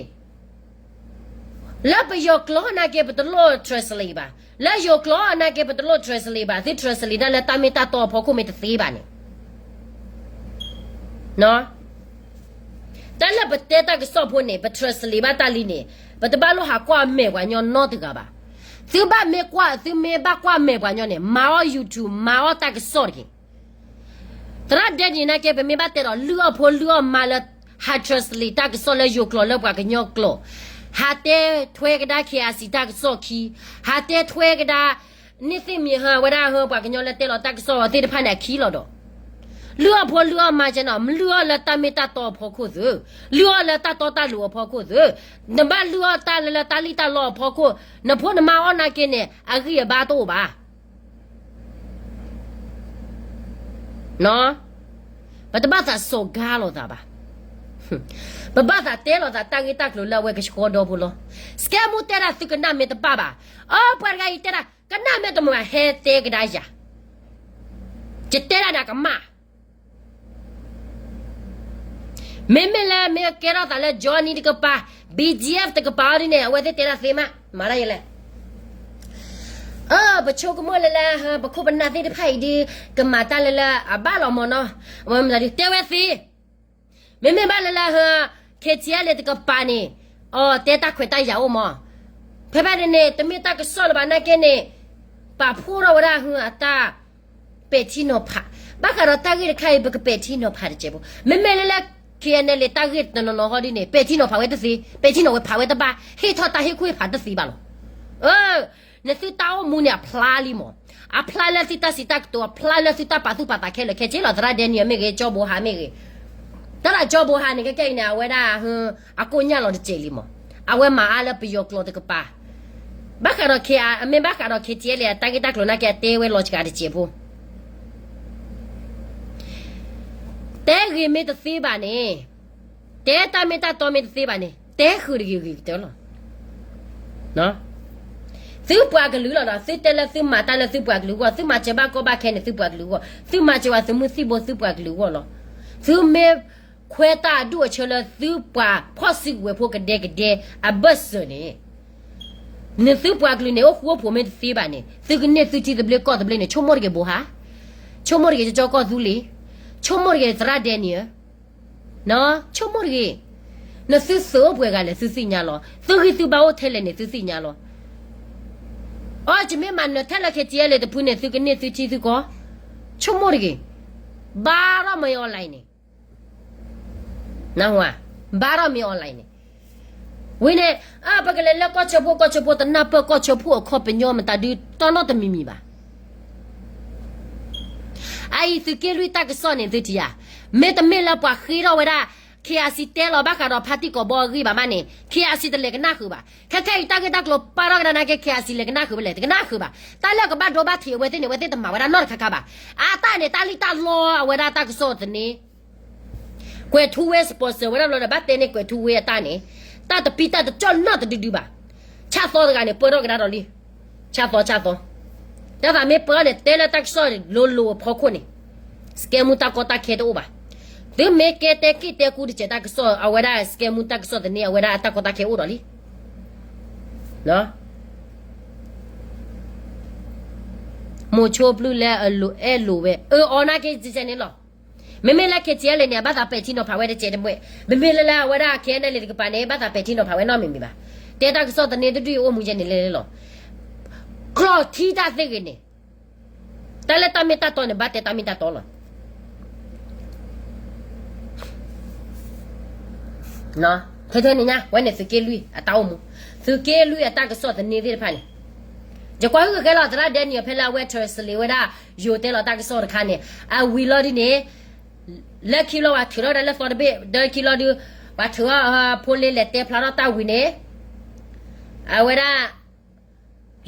လၢပယီၤကျိာ်နာ်က့ ပတလိၣ် translate ဘၣ်. လၢယိၤကျိာ်နာ်က့ ပတလိၣ် translate ဘၣ်, သု translate တၢ်လၢတၢ်မ့ၢ်တၢ်တီအဖီခိၣ်မ့ၢ်တသ့ဘၣ်န့ၣ်, တၢ်လၢပတဲတၢ်ကစီၣ်ဖိန့ၣ် ပ translate ဘၣ်တၢ်လံန့ၣ်, ပတဘၣ်လိၣ်ဟးကွၢ်မဲာ်ပှၤညီနီတဂၤဘၣ်. သုဘၣ်မ့ၢ်ကွၢ်, သုမ့ၢ်ဘၣ်ကွၢ်မဲာ်ပှၤညီန့ၣ်, မၤအီၣ် YouTube, မၤအီၣ်တၢ်ကစီၣ်တက့ၢ်. သရၣ်ဒဲနံၣ်နာ်က့ ပမ့ၢ်ဘၣ်တဲဒီး လုၢ်အီၣ်ဖိလုၢ်အီၣ်မါလၢ ဟး translate တၢ်ကစီၣ်လၢယိၤကျိာ်လၢပှၤကညီကျိာ်, ဟးတဲထွဲကဒါ KIC တၢ်ကစီၣ်ခံ, ဟးတဲထွဲကဒါ န့ၢ်သ့ၣ်မံၤဟၢ အဝဲဒၣ်ဟၢ ပှၤကညီလၢတဲလီၤတၢ်ကစီၣ်သ့ၣ်တဖၣ်န့ၣ်အခံလီၤဒီး, လုၢ်အီၣ်ဖိလုၢ်အီၣ်မါကဲနီၤ, လုၢ်အီၣ်လၢတၢ်မ့ၢ်တၢ်တီအဖီခိၣ်သု, လုၢ်အီၣ်လၢတၢ်တီတၢ်လိၤအဖီခိၣ်သု, နဘၣ်လုၢ်အီၣ်တၢ်လၢလၢတၢ်လံၣ်တၢ်လီအဖီခိၣ်, နဖိနမါအီၣ်နာ်က့န့ၣ် အဂံၢ်အဘါတအိၣ်ဘၣ်. ပတဘၣ်သးစိာ်ကါလိာ်သးဘၣ်. ပဘၣ်သးတဲလိာ်သးတၢ်ဂ့ၢ်တၢ်ကျိၤလၢအဝဲကဆှီဒီဖိလီၤ. စကဲမူတဲဒၣ်သုကနၣ်မ့ၢ်တဘၣ်ဘၣ်. အၢ ပှၤတဂၤအံၤတဲဒၣ် ကနၣ်မ့ၢ်တမုာ်ဘၣ် ဟဲတဲကဒါယၤ, ယတဲဒၣ်န့ၣ်ကမၣ် မ့မ့ၢ်လၢမ့ၢ်ကဲထီၣ်သးလၢ Johnny တကပၤ, BGF တကပၤအီၤဒ်န့ၣ် အဝဲသ့ၣ်တဲဒၣ်သ့မး, မၤတၢ်ယလဲၣ်. အၢ ပဆိကမိၣ်လၢလၢ ပခိၣ်ပနၢ်သ့ၣ်တဖၣ်အံၤဒ် ကမၤတၢ်လၢလၢအဘၣ်လီၤမၢ်နီၤ, တဲဝဲသ့, မ့မ့ၢ်ဘၣ်လၢလၢ KTLA တကပၤန့ၣ်, အတဲတၢ်ခွဲးတၢ်ယာ်အိၣ်မး, ဖဲဖဲန့ၣ်န့ၣ် တမ့ၢ်တၢ်ကစီၣ်လၢၤဘၣ်နာ်က့န့ၣ်, ပာ်ဖှိၣ်ထီၣ်ဝဲဒၣ်ဟုအတၢ် ပဲာ်ထံနီၤဖး, ဘၣ်ဃးဒီးတၢ်ဂ့ၢ်တခါအံၤ ပကပဲာ်ထံနီၤဖးတစဲးဖိ, မ့မ့ၢ်လၢလၢ KNLA တၢ်ဂ့ၢ်တနီၤနီၤဟီဒ်န့ၣ် ပဲာ်ထံနီၤဖးဝဲတသ့, ပဲာ်ထံနီၤဝဲဖးဝဲတဘၣ်, ဟ့ၣ်ထီၣ်တၢ်ဟ့ၣ်ခိၣ်ဟ့ၣ်ဖးတသ့ဘၣ်လီၤ. အၢ, နသုတၢ်အိၣ်မူန့ၣ်အဖျါလံမး, အဖျါလၢသုတၢ်စံးတၢ်ကတိၤ, အဖျါလၢသုတၢ်ပာ်သူၣ်ပာ်သးခဲလၢာ်, ခဲဆ့လီၤ သရၣ်ဒဲနံၣ်မ့ၢ်ဂ့ၤ, ကၠီဘိဟါမ့ၢ်ဂ့ၤ, တၢ်လၢကၠီဘိဟါန့ၣ် ခဲကဲအံၤန့ၣ် အဝဲဒၣ် အကိၣ်ညၣ်လီၤတစဲးလံမး, အဝဲမၤအါလၢပယီၤကျိာ်တကပၤ, ဘၣ်ဃးဒီး K, မ့ၢ်ဘၣ်ဃးဒီး KTLA အတၢ်ဂ့ၢ်တၢ်ကျိၤနာ်က့ အတဲဝဲလီၤစှၤတစဲးဖိ တဲဂ့ၤမ့ၢ်တသ့ဘၣ်န့ၣ်, တဲတၢ်မ့ၢ်တၢ်တီမ့ၢ်တသ့ဘၣ်န့ၣ် တဲဃုာ်တဂ့ၤဂ့ၤကတၢၢ်လီၤ. သုပှၤကလုာ်လီၤဒီး သုတဲလၢသုမၤတၢ်လၢသုပှၤကလုာ်အဂီၢ်, သုမၤစၢၤဘၣ်ကီဘၣ်ခဲန့ၣ် သုပှၤကလုာ်အဂီၢ်, သုမၤစၢၤဝဲသုမုၢ်သံၣ်ဘိ သုပှၤကလုာ်အဂီၢ်လီၤ. သုမ့ၢ်ခွဲးတၢ်အဒူၣ်အဆၢလၢသုပှၤဖီၣ်စုကဝဲၤဖိကဒဲကဒဲအဘၢၣ်စၢၤန့ၣ် နသုပှၤကလုာ်န့ၣ် အိၣ်ဃူအိၣ်ဖိးမ့ၢ်တသ့ဘၣ်န့ၣ် သုကန့ၢ်သုထံသဘျ့ကီၢ်သဘျ့န့ၣ် ဆိကမိၣ်တဂ့ၤဘိဟါ, ဆိကမိၣ်တဂ့ၤကၠီကီၢ်သူလ့ၤ, ဆိကမိၣ်တဂ့ၤသရၣ်ဒဲနံၣ်ဧၢ, ဆိကမိၣ်တဂ့ၤ, နသုသုးအိၣ်ပှဲၤဂၤလဲၣ် သုသ့ၣ်ညါလီၤ. သုဂံၢ်သုဘါအိၣ်ထဲလဲၣ်န့ၣ် သုသ့ၣ်ညါလီၤ. အီ ယမ့ၢ်မၤနၢၤထဲလၢ KTLA တဖုန့ၣ် သုကန့ၢ်သုထံသုကီၢ်, ဆိကမိၣ်တဂ့ၤ, ဘါထီၣ်မ့ၢ် online န့ၣ် နၢ်ဟူဧါ, ဘါထီၣ်မ့ၢ် online န့ၣ်, ဝံၤန့ၣ် အၢ ပကလဲၤလၢကီၢ်ဆၢဖိ ကီၢ်ဆၢဖိတနၢ်ပၢၢ်ကီၢ်ဆၢဖိအခီပညီမတၤဒုး တီနီၣ်တမံၤမံၤဘၣ်. အအံၤသုးက့လွံၢ်တၢ်ကစီၣ်န့ၣ် သုထံၣ်ဧါ, မ့တမ့ၢ်လၢပှၤဃ့ထီၣ်ဝဲဒၣ် KIC တဲလီၤဘၣ်ဃးဒီးဖါတံၢ်ကိာ်ဘီအဂ့ၢ်ဘၣ်မးန့ၣ် KIC တလဲၤကနၣ်ဃုာ်ဘၣ်. ခဲခဲအံၤတၢ်ဂ့ၢ်တၢ်ကျိၤပာ်ထီၣ်ကဒါနာ်က့ KIC လဲၤကနၣ်ဃုာ်ဝဲလဲၣ်, တကနၣ်ဃုာ်ဘၣ်. တၢ်လၢကဘၣ်ဒိဘၣ်ထံးအဝဲသ့ၣ်န့ၣ် အဝဲသ့ၣ်တမၤဝဲဒၣ်နီတခါခါဘၣ်. အတၢ်န့ၣ် တၢ်လံၣ်တၢ်လီအဝဲဒၣ်တၢ်ကစီၣ်သန့ ကွဲးထူဝ့ sponsor ဝဲဒၣ်ဘျီဒီး ဘၣ်တဲန့ၢ်ကွဲးထူဝ့အတၢ်န့ၣ် တၢ်တပံတၢ်တကၠီၣ်နီတဒုဒုဘၣ်. ဆၣ်သီတဂၤန့ၣ် ပၢထီၣ်ကဒါဒီးလံ. ဆၣ်သီ ဆၣ်သီ, တၢ်သးမ့ၢ်ပၢန့ၣ် တဲလၢတၢ်ကစီၣ်လိၤလိၤအဖီခိၣ်န့ၣ် စကဲမူတၢ်ကီတၢ်ခဲတအိၣ်ဘၣ်. သုမ့ၢ်ကဲတဲက့ၣ်တဲကူတစဲးတၢ်ကစီၣ် အဝဲဒၣ် စကဲမူ တၢ်ကစီၣ်သန့ အဝဲဒၣ်အတၢ်ကီတၢ်ခဲအိၣ်ဒီးလံ. မိၤဆိပျုၢ်လၢအအဲၣ်လိာ်ဝဲ အၢအီၤနာ်က့ကဲန့ၣ်လီၤ. မ့မ့ၢ်လၢ KTLA န့ၣ် အဘၣ်သးပဲာ်ထံနီၤဖးဝဲတစဲးတမှဲ, မ့မ့ၢ်လၢလၢအဝဲဒၣ် KNLA တကပၤန့ၣ် ဘၣ်သးပဲာ်ထံနီၤဖးဝဲနီတမံၤမံၤဘၣ်. တဲတၢ်ကစီၣ်သန့တဒူၣ်အံၤအိၣ်မူယဲန့ၣ်လဲၤလဲၤလီၤ. ကျီၢ်ထံတၢ်သ့ၣ်ဂ့ၤန့ၣ် တၢ်လၢတၢ်မ့ၢ်တၢ်တီန့ၣ် ဘၣ်တဲတၢ်မ့ၢ်တၢ်တီလီၤ. ထဲထဲန့ၣ်ညါ ဝဲန့ၣ်သုးက့လွံၢ်အတၢ်အိၣ်မူ, သုးက့လွံၢ်အတၢ်ကစီၣ်သန့သ့ၣ်တဖၣ်န့ၣ်, ယကွၢ်ဟုၣ်ကဲလီၤ သရၣ်ဒဲနံၣ်အီၤ ဖဲလၢအဝဲ translate ဝဲဒၣ် ယိၤတဲလီၤတၢ်ကစီၣ်တခါန့ၣ် အဝံၤလီၤဒ်န့ၣ် လၢခံလီၤ ပှၤထုးထီၣ်ဝဲဒၣ်လၢသီတဘ့ၣ် ဒီးခံလီၤဒုး ပှၤထုးထီၣ် ဖိလ့လဲၤတဲဖျါထီၣ်တၢ်ဝံၤန့ၣ် အဝဲဒၣ်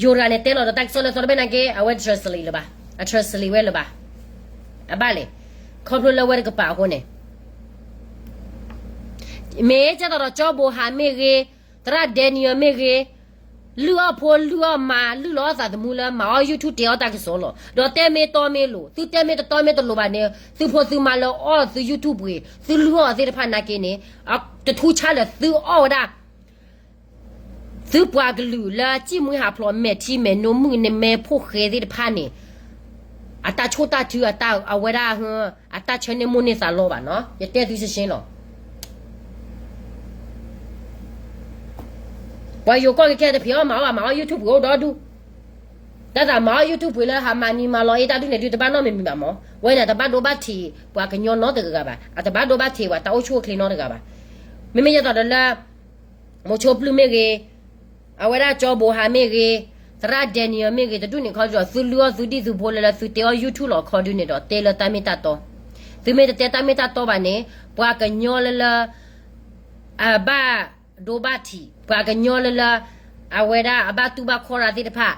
ယိၤတဂၤန့ၣ်တဲလီၤဒီးတၢ်ကစီၣ်လၢသီတဘ့ၣ်နာ်က့ အဝဲ translate လၢၤဘၣ်, အ translate ဝဲလၢၤဘၣ်, အဘၣ်လဲၣ်, ခီဖျိလၢဝဲတကပၤအဃိန့ၣ် မ့ၢ်ကဲသိးဒီးကၠီဘိဟါမ့ၢ်ဂ့ၤ, သရၣ်ဒဲနံၣ်အီၤမ့ၢ်ဂ့ၤ, လုၢ်အီၣ်ဖိလုၢ်အီၣ်မါ လုၢ်လီၤအီၣ်သးသမူလၢမၤအီၣ် YouTube တဲအီၣ်တၢ်ကစီၣ်လီၤ. ဒီးတဲမ့ၢ်တီမ့ၢ်လိၤ, သုတဲမ့ၢ်တတီမ့ၢ်တလိၤဘၣ်န့ၣ် သုဖိသုမါလၢအီၣ်သု YouTube ပှ့ၤ သုလုၢ်အီၣ်အီၤသ့ၣ်တဖၣ်နာ်က့န့ၣ် တထူဆါလၢာ်သုအီၣ်ဝဲဒၣ် သုပှၤကလုာ်လၢစံၣ်မှံဟးဖျိး မဲာ်ထံမဲာ်နိ မုၣ်ကမဲဖိဃဲသ့ၣ်တဖၣ်န့ၣ် အတၢ်ဆိၣ်တၢ်ထု အဝဲဒၣ် အတၢ်ဆၢန့ၢ်မိၣ်န့ၢ်သးလီဘၣ်နီၤ, ယတဲသုရှင်းရှင်းလီၤ. ပှၤယိၤကီၢ်ခဲခဲတဖံးအီၣ်မၤအီၣ်ဘၣ် မၤအီၣ် YouTube ပှ့ၤအိၣ်ဒီဒူၣ်, တၢ်သးမၤအီၣ် YouTube ပှ့ၤလၢဟးမၤနံၤမၤလီၤအ့ တၢ်ဒုးန့ၣ်ဒုး တဘၣ်နီတမံၤမံၤဘၣ်မး, ဝဲန့ၣ် တဘၣ်ဒိဘၣ်ထံးပှၤကညီနီတဂၤဂၤဘၣ်, အတဘၣ်ဒိဘၣ်ထံးပှၤတၢ်အိၣ်ဆူၣ်အိၣ်ချ့နီတဂၤဘၣ်. မ့မ့ၢ်ယသိးဒီးလၢ မိၤဆိပျုၢ်မ့ၢ်ဂ့ၤ, အဝဲဒၣ်ကၠီဘိဟးမ့ၢ်ဂ့ၤ, သရၣ် Daniel မ့ၢ်ဂ့ၤ တဒူၣ်န့ၣ်ခီဒီး သုလုၢ်အီၣ်သုဒံၣ်သုဖိလၢ လၢသုတဲအီၣ် YouTube လီၤခီဒုးန့ၣ်ဒီး တဲလၢတၢ်မ့ၢ်တၢ်တီ, သုမ့ၢ်တတဲတၢ်မ့ၢ်တၢ်တီဘၣ်န့ၣ် ပှၤကညီလၢလၢ အဘၣ်ဒိဘၣ်ထံး ပှၤကညီလၢလၢ အဝဲဒၣ်အဘၣ်တူၢ်ဘၣ်ခီၣ်ရၤသ့ၣ်တဖၣ်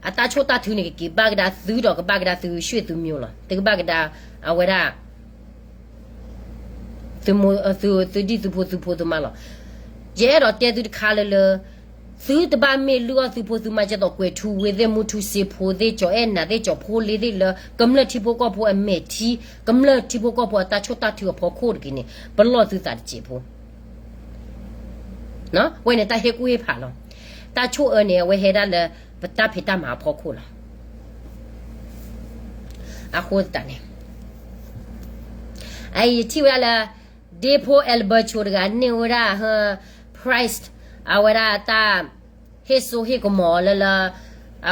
အတၢ်ဆိၣ်တၢ်ထုန့ၣ် ကက့ၤဘၣ်ကဒါသုဒီး ကဘၣ်ကဒါသုရွှ့ၣ်သုမၠိလီၤ. သုကဘၣ်ကဒါ အဝဲဒၣ် သုဒံၣ်သုဖိသုဖိသုမါလီၤ. ယအဲၣ်ဒိးတဲသုတခါလၢလၢ သုတဘၣ်မ့ၢ်လုၢ်အီၣ်သုဖိသုမါ ကဲသိးကွဲၤထူဝ့သ့ၣ် မူထူစ့ဖိသ့ၣ် ကၠီၤအဲၣ်နၤသ့ၣ် ကၠီၤဖိလ့သ့ၣ်လၢ ကမျၢၢ်ထံဖိကီၢ်ဖိအမဲာ်ထံ ကမျၢၢ်ထံဖိကီၢ်ဖိအတၢ်ဆိၣ်တၢ်ထုအဖီခိၣ်တက့ၢ်န့ၣ် ပလီၢ်သုသးတစဲးဖိ ဝဲန့ၣ်တၢ်ဟ့ၣ်ကူၣ်ဟ့ၣ်ဖးလီၤ. တၢ်ဆိၣ်အၢန့ၣ် အဝဲဟဲဒၣ်လၢ ပတၢ်ဖံးတၢ်မၤအဖီခိၣ်လီၤ. အဃိသတးန့ၣ် အအံၤယထံၣ်ဝဲဒၣ်လၢ ဒ့ဖိ Alberto တဂၤန့ၢ်ဝဲဒၣ် prize အဝဲဒၣ်တၢ် ဟ့ၣ်စိဟ့ၣ်ကမီၤအီၤလၢလၢ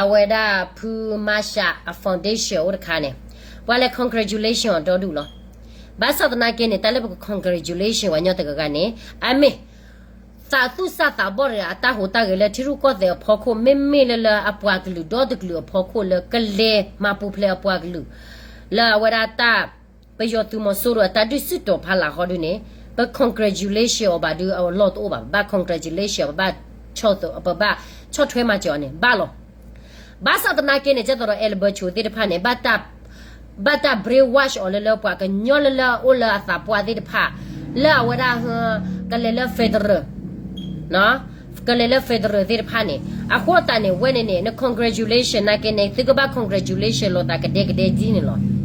အဝဲဒၣ်ဖုမၤရှးအ foundation အိၣ်တခါန့ၣ် ပှၤလဲၤ congratulation အီၤဒီဒူၣ်လီၤ. ဘၣ်ဆၣ်သနာ်က့န့ၣ် တၢ်လၢပက congratulation ပှၤကညီတဂၤဂၤန့ၣ် အမ့ၢ် သးသူၣ်စၢ်သးဘီၣ်တဂၤအတၢ်ဟူးတၢ်ဂဲၤလၢထံရူၢ်ကီၢ်သဲးအဖီခိၣ် မ့မ့ၢ်လၢလၢအပှၤကလုာ်ဒီတကလုာ်အဖီခိၣ်လၢကလဲၤမၤပူၤဖျဲးအပှၤကလုာ် လၢအဝဲဒၣ်တၢ် ပယီၤသုးမီၤစိရိၤအတၢ်ဒုးဆူၣ်တီၤဖးလၢ်ဃီဒုန့ၣ် ပ congratulation အီၤဘၣ်ဒုးအလီၢ်တအိၣ်ဘၣ် ပဘၣ် congratulation ပဘၣ် ပဘၣ်ဆီၣ်ထွဲမၤစၢၤအီၤန့ၣ် ဘၣ်လီၤ. ဘၣ်ဆၣ်သနာ်က့န့ၣ် ကဲသိးဒီး Alberto သ့ၣ်တဖၣ်န့ၣ် ဘၣ်တၢ် brainwash အီၤလၢလၢပှၤကညီလၢလၢအိၣ်လၢအသးပှၢ်သ့ၣ်တဖၣ် လၢအဝဲဒၣ် ကလဲၤလၢ federal ကလဲၤလၢ federal သ့ၣ်တဖၣ်န့ၣ် အဃိသတးန့ၣ် ဝဲန့ၣ်န့ၣ် န congratulation နာ်က့န့ၣ် သုကဘၣ် congratulation လိာ်သးကဒဲကဒဲဒ်န့ၣ်လီၤ.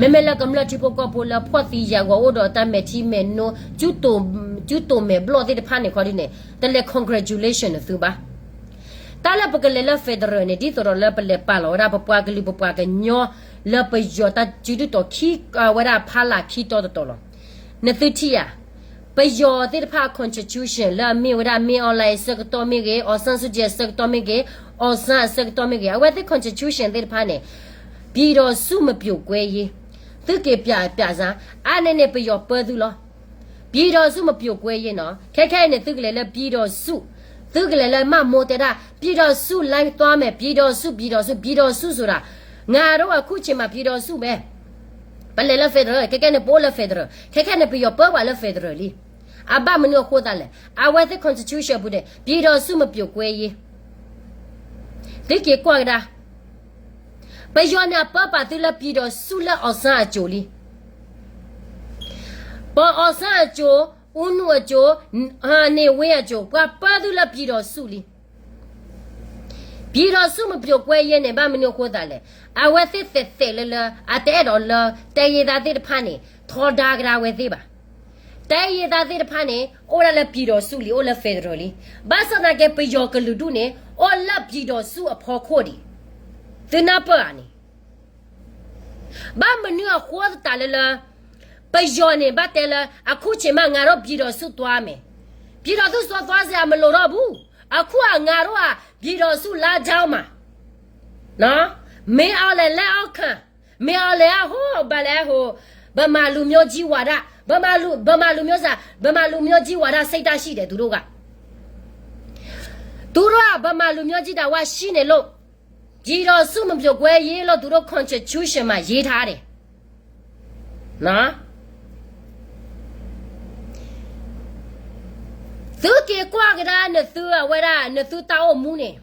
မ့မ့ၢ်လၢကမျၢၢ်ထံဖိကီၢ်ဖိလၢဖှီၣ်သံယာ်ဂီၤအိၣ်ဒီးတၢ်မဲာ်ထံမဲာ်နိ ကၠူတိာ်မဲာ်ဘျီၣ်သ့ၣ်တဖၣ်န့ၣ်ခီဒုန့ၣ် တလဲၤ congratulation နသုဘၣ်. တၢ်လၢပကလဲၤလၢ federal န့ၣ် ဒ်သိးဒီးလၢပလဲၤပာ်လီၤဝဲဒၣ်ပပှၤကလုာ်ပပှၤကညီ လၢပယီၤတၢ်စုဒုၣ်တီၤခံ ဝဲဒၣ်ဖးလၢ်ခံတီၤတတီၤလီၤ. နသုထံၣ်ဧါ, ပယီၤသ့ၣ်တဖၣ်အ constitution လၢအမ့ၢ်ဝဲဒၣ် မင်းအောင်လှိုင် အဆၢကတီၢ်မ့ၢ်ဂ့ၤ, အောင်ဆန်းစုကြည် အဆၢကတီၢ်မ့ၢ်ဂ့ၤ, အောင်ဆန်း အဆၢကတီၢ်မ့ၢ်ဂ့ၤ, အဝဲသ့ၣ် constitution သ့ၣ်တဖၣ်န့ၣ် ပြည်ထောင်စုမပြိုကွဲရေး, သုက့ၤပျးပျးစၢ်, အါန့ၢ်န့ၣ်ပယီၤပၢသုလီၤ. ပြည်ထောင်စုမပြိုကွဲရေးနီၤ, ခဲခဲအံၤန့ၣ် သုကလဲၤလၢ ပြည်ထောင်စု, သုကလဲၤလၢမၤမိၢ်တဲဒၣ် ပြည်ထောင်စုလမ်းသွားမယ်, ပြည်ထောင်စု, ပြည်ထောင်စု, ပြည်ထောင်စုဆိုတာ ငါတို့အခုချိန်မှာ ပြည်ထောင်စုပဲ, ပလဲၤလၢ federal, ခဲခဲန့ၣ် ပအိၣ်လၢ federal, ခဲခဲန့ၣ် ပယီၤပၢပှၤလၢ federal လံ. အဘၣ်မနုၤအဃိသတးလဲၣ်, အဝဲသ့ၣ် constitution ပူၤန့ၣ် ပြည်ထောင်စုမပြိုကွဲရေး, သုက့ၤကွၢ်ကဒါ ပယီၤန့ၣ် အပၢပာ်သုလၢ ပြည်ထောင်စု လၢ အောင်ဆန်း အစိၤလံ. ပ အောင်ဆန်း အစိၤ, ဦးနု အစိၤ, နေဝင်း အစိၤ, ပှၤပၢသုလၢ ပြည်ထောင်စု လံ. ပြည်ထောင်စုမပြိုကွဲရေးန့ၣ် ဘၣ်မနုၤအဃိသတးလဲၣ်, အဝဲသ့ၣ်သဲးသဲးလၢလၢ အတအဲၣ်ဒိးလၢ တိုင်းရင်းသား သ့ၣ်တဖၣ်န့ၣ် ထီဒါကဒါဝဲသ့ၣ်ဘၣ်. တိုင်းရင်းသား သ့ၣ်တဖၣ်န့ၣ် အိၣ်ဝဲဒၣ်လၢ ပြည်ထောင်စု လံ, အိၣ်လၢ federal လံ. ဘၣ်ဆၣ်သနာ်က့ ပယီၤကလုာ်ဒူၣ်န့ၣ် အိၣ်လၢ ပြည်ထောင်စု အဖီခိၣ်ဒံး, သုနၢ်ပၢၢ်ဧါန့ၣ် ဘၣ်မနုၤအဃိသတးလၢလၢ ပယီၤန့ၣ် ဘၣ်တဲလၢ အခုချိန်မှ ငါတို့ ပြည်ထောင်စု သွားမယ်, ပြည်ထောင်စု သွားစရာ မလိုတော့ဘူး, အခုက ငါတို့က ပြည်ထောင်စု လမ်းကြောင်းမှာ, မင်းအောင်လှိုင် လက်အောက်ခံ, မင်းအောင်လှိုင်က ဟို ဘာလဲ ဟို ဗမာလူမျိုးကြီးဝါဒ, ဗမာလူ, ဗမာလူမျိုးစာ ဗမာလူမျိုးကြီးဝါဒ စိတ်ဓာတ်ရှိတယ် သူတို့က, သူတို့က ဗမာလူမျိုးကြီး ဝါဒ ရှိနေလို့ ပြည်ထောင်စု မပြိုကွဲရေးလို့ သူတို့ constitution မှာ ရေးထားတယ်. သုက့ၤကွၢ်ကဒါ နသုအဝဲဒၣ် နသုတၢ်အိၣ်မူန့ၣ်,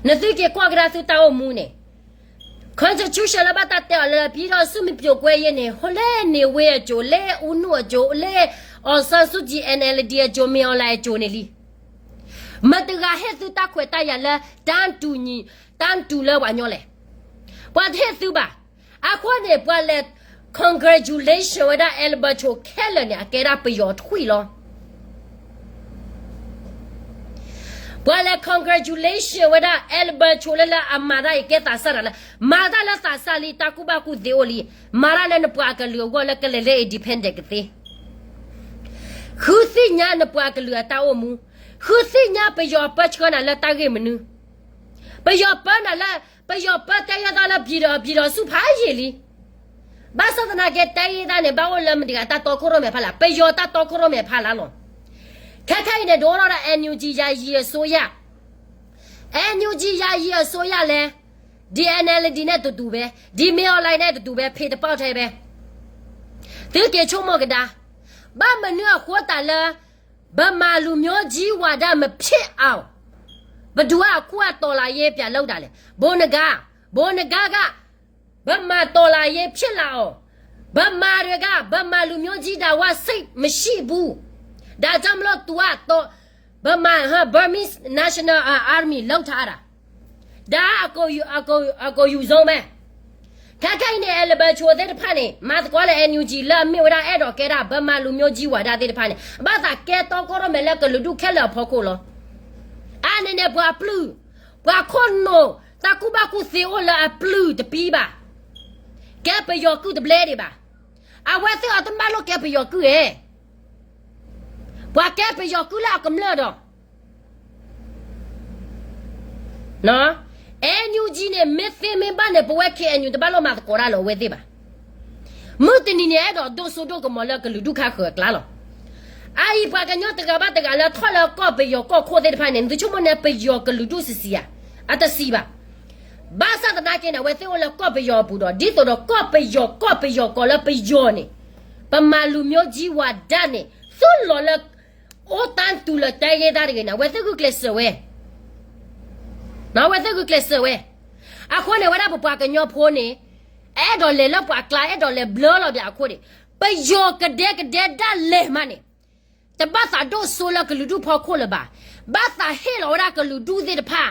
နသုက့ၤကွၢ်ကဒါသုတၢ်အိၣ်မူန့ၣ်, constitution လၢဘၣ်တၢ်တဲအီၤလၢ ပြည်ထောင်စု မပြိုကွဲရေး န့ၣ် ဟိလၢ နေဝင်း အစိၤ, လၢ ဦးနု အစိၤ, လၢ အောင်ဆန်းစုကြည် NLD အစိၤ, မင်းအောင်လှိုင် အစိၤန့ၣ်လံ. မတၤတဂၤဟ့ၣ်သုတၢ်ခွဲးတၢ်ယာ်လၢ တန်းတူညီ, တန်းတူ လၢပှၤကညီလဲၣ်. ပှၤတဟ့ၣ်သုဘၣ်. အဃိန့ၣ် ပှၤလဲၤ congratulation ဝဲဒၣ် Alberto ခဲလၢာ်န့ၣ် အကဲဒၣ်ပယီၤထွံၣ်လီၤ. ပှၤလဲၤ congratulation ဝဲဒၣ် အဲလဘၢၣ်ဆိးလၢလၢအမၤတၢ်အံၤကဲသးစၢ်တၢ်လၢ မၤတၢ်လၢသးစၢ်လံ တၢ်ကူၣ်ဘၣ်ကူၣ်သ့အိၣ်လံ, မၤတၢ်လၢနပှၤကလုာ်အဂီၢ်လၢကလဲၤလၢ independent ကသ့. ဃုသ့ၣ်ညါနပှၤကလုာ်အတၢ်အိၣ်မူ, ဃုသ့ၣ်ညါပယီၤပၢဆှၢနၤလၢတၢ်ဂ့ၢ်မနုၤ, ပယီၤပၢနၤလၢ ပယီၤပၢတဲယဲၢ်တၢ်လၢ ပြည်တော် ပြည်တော်စု ဖးယံာ်လံ. ဘၣ်ဆၣ်သနာ်က့ တဲယဲၢ်တၢ်န့ၣ် ဘၣ်အိၣ်လၢမတၤတဂၤတၢ်တီခိၣ်ရိၣ်မဲာ်ဖးလၢ်, ပယီၤတၢ်တီခိၣ်ရိၣ်မဲာ်ဖးလၢ်လီၤ. ခဲခဲအံၤန့ၣ် ဒိၣ်ထီၣ်ဒီး NUG ယာယီအစိုးရ, NUG ယာယီအစိုးရလဲၣ်, ဒ် NLD န့ၣ်တတူၢ်ဘဲ, ဒ် မင်းအောင်လှိုင် န့ၣ်တတူၢ်ဘဲ, ဖံးတပီၢ်ထဲဘဲ. သုက့ၤဆိကမိၣ်ကဒါ, ဘၣ်မနုၤအဃိသတးလၢ ဗမာလူမျိုးကြီးဝါဒမဖြစ်အောင် ဘယ်သူက အခုအတော်လှန်ရေးပြန်လုပ်တာလဲ. ဗိုလ်နဂါး, ဗိုလ်နဂါးက ဗမာတော်လှန်ရေးဖြစ်လာအောင်, ဗမာတွေက ဗမာလူမျိုးကြီးတာဝါစိတ်မရှိဘူး, ဒါကြောင့်မလို့ သူက ဗမာ ဟါ Burmese National Army လုပ်ထားတာ, ဒါက အကိုယူဆုံးပဲ. ခဲခဲအံၤန့ၣ် အဲလဘၢၣ်ဆိးသ့ၣ်တဖၣ်န့ၣ် မၤသကိးလၢ NUG လၢအမ့ၢ်ဝဲဒၣ်အဲၣ်ဒိးကဲဒၣ် ဗမာလူမျိုးကြီးဝါဒသ့ၣ်တဖၣ်န့ၣ် ဘၣ်သးကဲတီခိၣ်ရိၣ်မဲာ်လၢကလုာ်ဒူၣ်ခဲလၢာ်အဖီခိၣ်လီၤ. အါန့ၣ်န့ၣ် ပှၤပျုၢ်, ပှၤခိၣ်နူာ် တၢ်ကူၣ်ဘၣ်ကူၣ်သ့အိၣ်လၢအပျုၢ်တပံၤဘၣ်, ကဲပယီၤကုၢ်တဘျဲဒံးဘၣ်. အဝဲသ့ၣ်အတမၢလိာ်ကဲပယီၤကုၢ်ဧါ, ပှၤကဲပယီၤကုၢ်လၢအကမျၢၢ်ဒီး NUG န့ၣ် မ့ၢ်သ့မ့ၢ်ဘၣ်န့ၣ် ပဝဲ KNU တဘၣ်လိာ်မၤသကိးတၢ်လၢအဝဲသ့ၣ်ဘၣ်. မုၢ်တနံၤန့ၣ် အဲၣ်ဒိးဒိၣ်စိဒိၣ်ကမီၤလၢကလုာ်ဒူၣ်ခါဃၢၤအကျါလီၤ. အအံၤပှၤကညီတဂၤဘၣ်တဂၤလၢထီၣ်လၢကီၢ်ပယီၤကီၢ်ခိၣ်သ့ၣ်တဖၣ်န့ၣ် နသုဆိကမိၣ်န့ၣ် ပယီၤကလုာ်ဒူၣ်စံးစံးဧါ, အတစံးဘၣ်. ဘၣ်ဆၣ်သနာ်က့န့ၣ် အဝဲသ့ၣ်အိၣ်လၢကီၢ်ပယီၤအပူၤဒီး ဒ်သိးဒီးကီၢ်ပယီၤ ကီၢ်ပယီၤကီၢ်လၢပယီၤန့ၣ် ဗမာလူမျိုးကြီးဝါဒန့ၣ် သူၣ်လီၤလၢ အိၣ်တၢ်တူၢ်လီၤတဲာ်ယဲၢ်တၢ်တဂ့ၤန့ၣ် အဝဲသ့ၣ်ဂုာ်ကျဲးစၢးဝဲ, အဝဲသ့ၣ်ဂုာ်ကျဲးစၢးဝဲ. အဃိန့ၣ် ဝဲဒၣ်ပပှၤကညီဖိန့ၣ် အဲၣ်ဒိးလဲၤလၢပှၤကျါ အဲၣ်ဒိးလဲၤဘျၢလီၤပှၤအခိၣ်န့ၣ် ပယီၤကဒဲကဒဲဒၣ်လဲာ်မးန့ၣ် တဘၣ်သးဒိၣ်စိလၢကလုာ်ဒူၣ်ဖီခိၣ်လၢၤဘၣ်. ဘၣ်သးဟ့ၣ်လီၤဝဲဒၣ်ကလုာ်ဒူၣ်သ့ၣ်တဖၣ်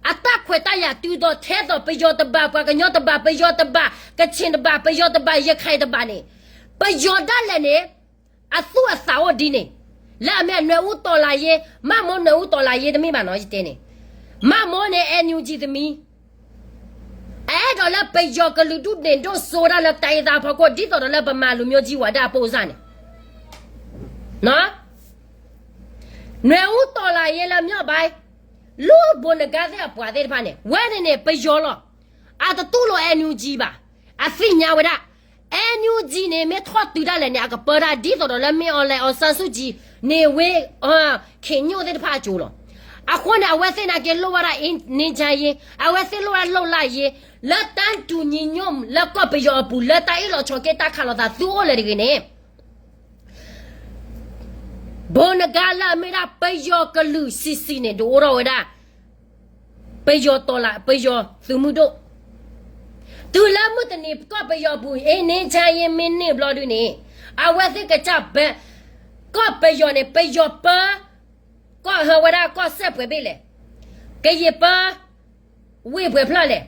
အတၢ်ခွဲးတၢ်ယာ်တုၤသိးထဲသိး ပယီၤတဘၣ် ပှၤကညီတဘၣ် ပယီၤတဘၣ် ကချင်တဘၣ် ပယီၤတဘၣ် ရခိုင်တဘၣ်န့ၣ် ပယီၤဒၣ်လဲာ်န့ၣ် အသူၣ်အသးအိၣ်ဒ်န့ၣ် လၢအမ့ၢ်နွဲၣ်အူတီၤလးယ့ မၢ်မိၢ်နွဲၣ်အူတီၤလးယ့ တမ့ၢ်ဘၣ်နီၤ ယတဲန့ၣ် မၢ်မိၢ်န့ၣ် NUG သမံး အအဲၣ်ဒိးလၢပယီၤကလုာ်ဒူၣ်န့ၣ် ဒိၣ်စိဒၣ်လၢတၢ်အ့ၣ်သးဖီခိၣ် ဒ်သိးဒီးလၢ ဗမာလူမျိုးကြီးဝါဒ အပိၢ်စၢ်န့ၣ် နွဲၣ်အူတီၤလးယ့လၢ မြောက်ပိုင်း လူၢ်ဘိနဂါသ့ၣ်အပှၤသ့ၣ်တဖၣ်န့ၣ် ဝဲန့ၣ်န့ၣ် ပယီၤလီၤ. အတတူၢ်လိာ် NUG ဘၣ်. အသ့ၣ်ညါဝဲဒၣ် NUG န့ၣ် မ့ၢ်ထီၣ်တုၤဒၣ်လဲာ်န့ၣ် အကပၢတၢ်ဒ်သိးဒီးလၢ မင်းအောင်လှိုင် အောင်ဆန်းစုကြည် န့ၣ်ဝ့ ခင်ညွန့် သ့ၣ်တဖၣ်အစိၤလီၤ. အဃိန့ၣ် အဝဲသ့ၣ်နာ်က့ လိၣ်ဝဲဒၣ် ငြိမ်းချမ်းရေး အဝဲသ့ၣ်လိၣ်ဝဲဒၣ် လွတ်လပ်ရေး လၢတၢ်တူၢ်ညီညွတ် လၢကီၢ်ပယီၤအပူၤ လၢတၢ်အ့ၣ်လိာ်ဆိးက့ တၢ်ခးလိာ်သးသုအိၣ်လၢၤတဂ့ၤန့ၣ် ဘိနဂါလၢအမ့ၢ်ဒၣ်ပယီၤကလုာ်စံးစံးန့ၣ် ဒုးအိၣ်ထီၣ်ဝဲဒၣ် ပယီၤတီၤလး ပယီၤသုးမုၢ်ဒိၣ် တုၤလၢမုၢ်တနံၤ ကီၢ်ပယီၤပူၤ ငြိမ်းချမ်းရေး မ့ၢ်န့ၢ်ဘျီဒုန့ၣ် အဝဲသ့ၣ်ကစၢ် ကီၢ်ပယီၤန့ၣ် ပယီၤပၢ ကီၢ်ဟဲဝဲဒၣ် ကီၢ်စဲၣ်ပှဲၤဘ့ၣ်လဲၣ်, ကယံာ်ပၢ ဝ့ၢ်ပှဲၤဖျၢၣ်လဲၣ်,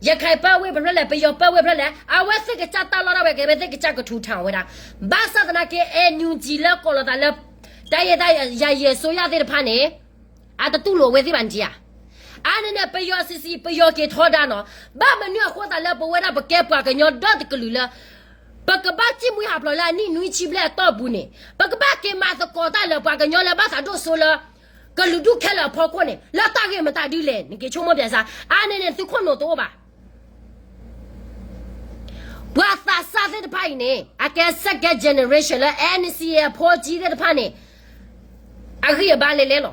ရခိုင်ပၢဝ့ၢ်ပှဲၤဖျၢၣ်လဲၣ်, ပယီၤပၢဝ့ၢ်ဖျၢၣ်လဲၣ်, အဝဲသ့ၣ်ကစၢ်တၢ်လီၢ်ဒၣ်ဝဲကဲ အဝဲသ့ၣ်ကစၢ်ကထူးထီၣ်ဝဲဒၣ်. ဘၣ်ဆၣ်သနာ်က့ NUG လၢကိးလိာ်သးလၢ တၢ်ယဲၢ်တၢ်ယၤယဲၢ်အစိုးရသ့ၣ်တဖၣ်န့ၣ် အတတူၢ်လိာ်ဝဲသ့ၣ်ဘၣ်န့ၣ်ဧါ. အါန့ၣ်န့ၣ် ပယီၤစံးစံး ပယီၤက့ၤထီဒါနီၤ. ဘၣ်မနုၤအဃိသတးလၢပဝဲဒၣ်ပကဲပှၤကညီဒီတကလုာ်လၢ ပကဘၣ်စံၣ်မှံဟးဖျိးလၢအနံၣ်နွံဆံဘျဲၣ်အတီၢ်ပူၤန့ၣ် ပကဘၣ်က့ၤမၤသကိးတၢ်လၢပှၤကညီလၢဘၣ်သးဒိၣ်စိလၢ ကလုာ်ဒူၣ်ခဲလၢာ်အဖီခိၣ်န့ၣ် လၢတၢ်ဂ့ၢ်မတၤဒ်လဲၣ် နက့ၤဆိကမိၣ်ပျးစ့ၢ်. အါန့ၣ်န့ၣ် သုခိၣ်နူာ်တအိၣ်ဘၣ်. ပှၤသးစၢ်သ့ၣ်တဖၣ်အံၤန့ၣ် အကဲ second generation လၢ NCA အဖိအကံသ့ၣ်တဖၣ်န့ၣ် အဂံၢ်အဘါလဲၤလဲၤလီၤ.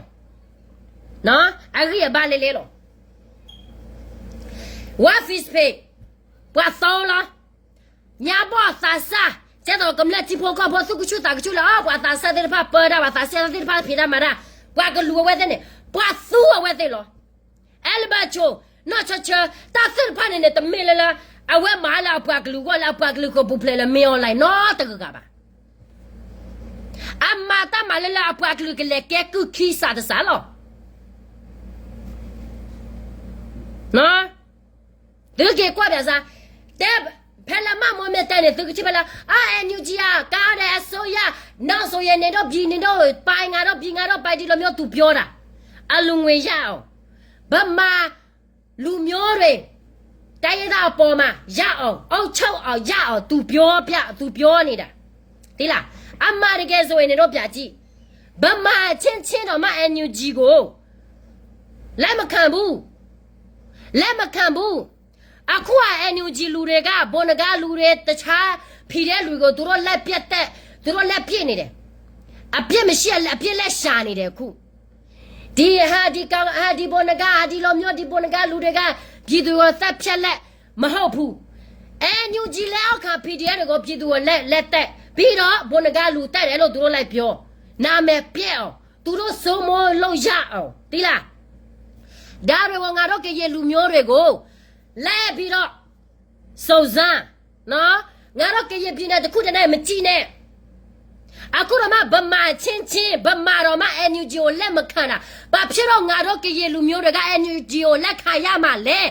အဂံၢ်အဘါလဲၤလဲၤလီၤ. ဝါ Facebook ပှၤသီလီၤ. ညါဘီၣ်သးစၢ် ကဲသိးကမျၢၢ်ထံဖိကီၢ်ဖိသူၣ်ကဆူၣ်သးကဆူၣ်လၢ အီ ပှၤသးစၢ်သ့ၣ်တဖၣ်ပၢတၢ် ပှၤသးစၢ်သ့ၣ်တဖၣ်ဖံးတၢ်မၤတၢ် ပှၤကလူၤအဝဲသ့ၣ်န့ၣ် ပှၤသူအဝဲသ့ၣ်လီၤ. အဲလဘၢၣ်ဆိး နီၢ်ဆၢဆၢ တၢ်သ့ၣ်တဖၣ်န့ၣ်န့ၣ် တမ့ၢ်လၢလၢ အဝဲမၤလၢအပှၤကလုာ်အဂီၢ်လၢအပှၤကလုာ်ကပူၤဖျဲးလၢ မင်းအောင်လှိုင် နီတဂၤဂၤဘၣ်. အမၤတၢ်မၤလၢလၢအပှၤကလုာ်ကလဲၤကဲကုၢ်ခံစးတစးလီၤ. သုက့ၤကွၢ်ပျးစ့ၢ်, တဲ ဖဲလၢမၢ်မိၢ်မ့ၢ်တဲန့ၣ် သုကထံၣ်ဖဲလၢ အ NUG အကါဒီးအစိုးရ နောက်ဆိုရင် နေတော့ပြည် နေတော့ပိုင် ငါတော့ပြည် ငါတော့ပိုင် ဒီလိုမျိုး သူပြောတာ. အလူၤငွေရအောင်, ဗမာလူမျိုးတွေ တိုင်းရင်းသားအပေါ်မှာ ရအောင်, အုပ်ချုပ်အောင် ရအောင် သူပြောပြ, သူပြောနေတာ. သိလား? အမှန်တကယ်ဆိုရင် နင်တို့ပြန်ကြည့်. ဗမာအချင်းချင်းတောင်မှ NUG ကို လက်မခံဘူး. လက်မခံဘူး. အခုက NUG လူတွေက ဗိုလ်နဂါလူတွေ တခြား ဖီဒဲလူတွေကို သူတို့လက်ပြတ်သက်, သူတို့လက်ပြစ်နေတယ်. အပြစ်မရှိ အပြစ်လက်ရှာနေတယ်အခု. ဒီဟာ, ဒီကောင်, ဟာ, ဒီဗိုလ်နဂါ, ဟာ, ဒီလိုမျိုး, ဒီဗိုလ်နဂါလူတွေက ပြည်သူကိုသတ်ဖြတ်လက်မဟုတ်ဘူး. NUG လက်အောက်ခံ ဖီဒဲတွေကို ပြည်သူကိုလက်, လက်သက်, ပြီးတော့ ဗိုလ်နဂါလူသတ်တယ်လို့ သူတို့လိုက်ပြော. နာမည်ပျက်အောင်, သူတို့စိုးမိုးလို့ရအောင်, သိလား? ဒါတွေကို ငါတို့ကရင်လူမျိုးတွေကို လိုက်ပြီးတော့ စုံစမ်းနော်. ငါတို့ကရင်ပြည်နယ်တစ်ခုတည်းနဲ့ မကြည့်နဲ့. အခုတော့မှ ဗမာချင်းချင်း, ဗမာတော့မှ NUG ကိုလက်မခံတာ. ဘာဖြစ်လို့ ငါတို့ကရင်လူမျိုးတွေက NUG ကိုလက်ခံရမှာလဲ?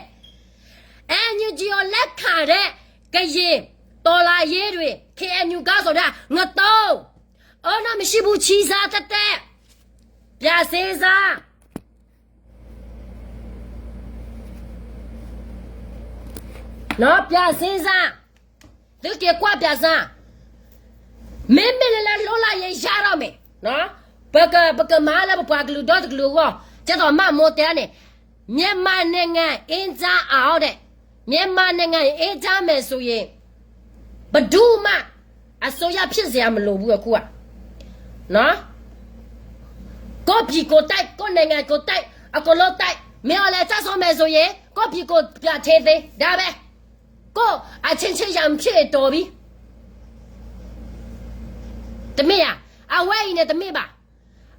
NUG ကိုလက်ခံတဲ့ ကရင်တော်လှန်ရေးတွေ, KNU ခေါင်းဆောင်တွေက ငတုံး, အုံနောက်မရှိဘူး, ချီစားသက်သက်. ပြန်စဉ်းစား. နော်, ပြန်စဉ်းစား. သုက့ၤကွၢ်ပြန်စမ်း. မ့မ့ၢ်လၢ လၢလွတ်လပ်ရေးရတော့မယ်နော်, ပက, ပကမၤလၢပပှၤကလုာ်ဒီတကလုာ်အဂီၢ်, ကျဲသိးမၢ်မိၢ်တဲန့ၣ်, မြန်မာနိုင်ငံအေးချမ်းအောင်တဲ့, မြန်မာနိုင်ငံအေးချမ်းမယ်ဆိုရင် ဘယ်သူမှ အစိုးရဖြစ်စရာမလိုဘူးအခုက. နော်, ကိုယ့်ပြည်ကိုယ်တိုက်, ကိုယ့်နိုင်ငံကိုယ်တိုက်, အကုန်လုံးတိုက်, မင်းအောင်လှိုင်ကျဆုံးမယ်ဆိုရင် ကိုယ့်ပြည်ကိုယ်ပြန်ထည့်သေး, ဒါပဲ. ကိုယ့်အချင်းချင်းရန်ဖြစ်တော်ပြီ. တမ့ၢ်ဧါ, အဝဲအံၤန့ၣ်တမ့ၢ်ဘၣ်.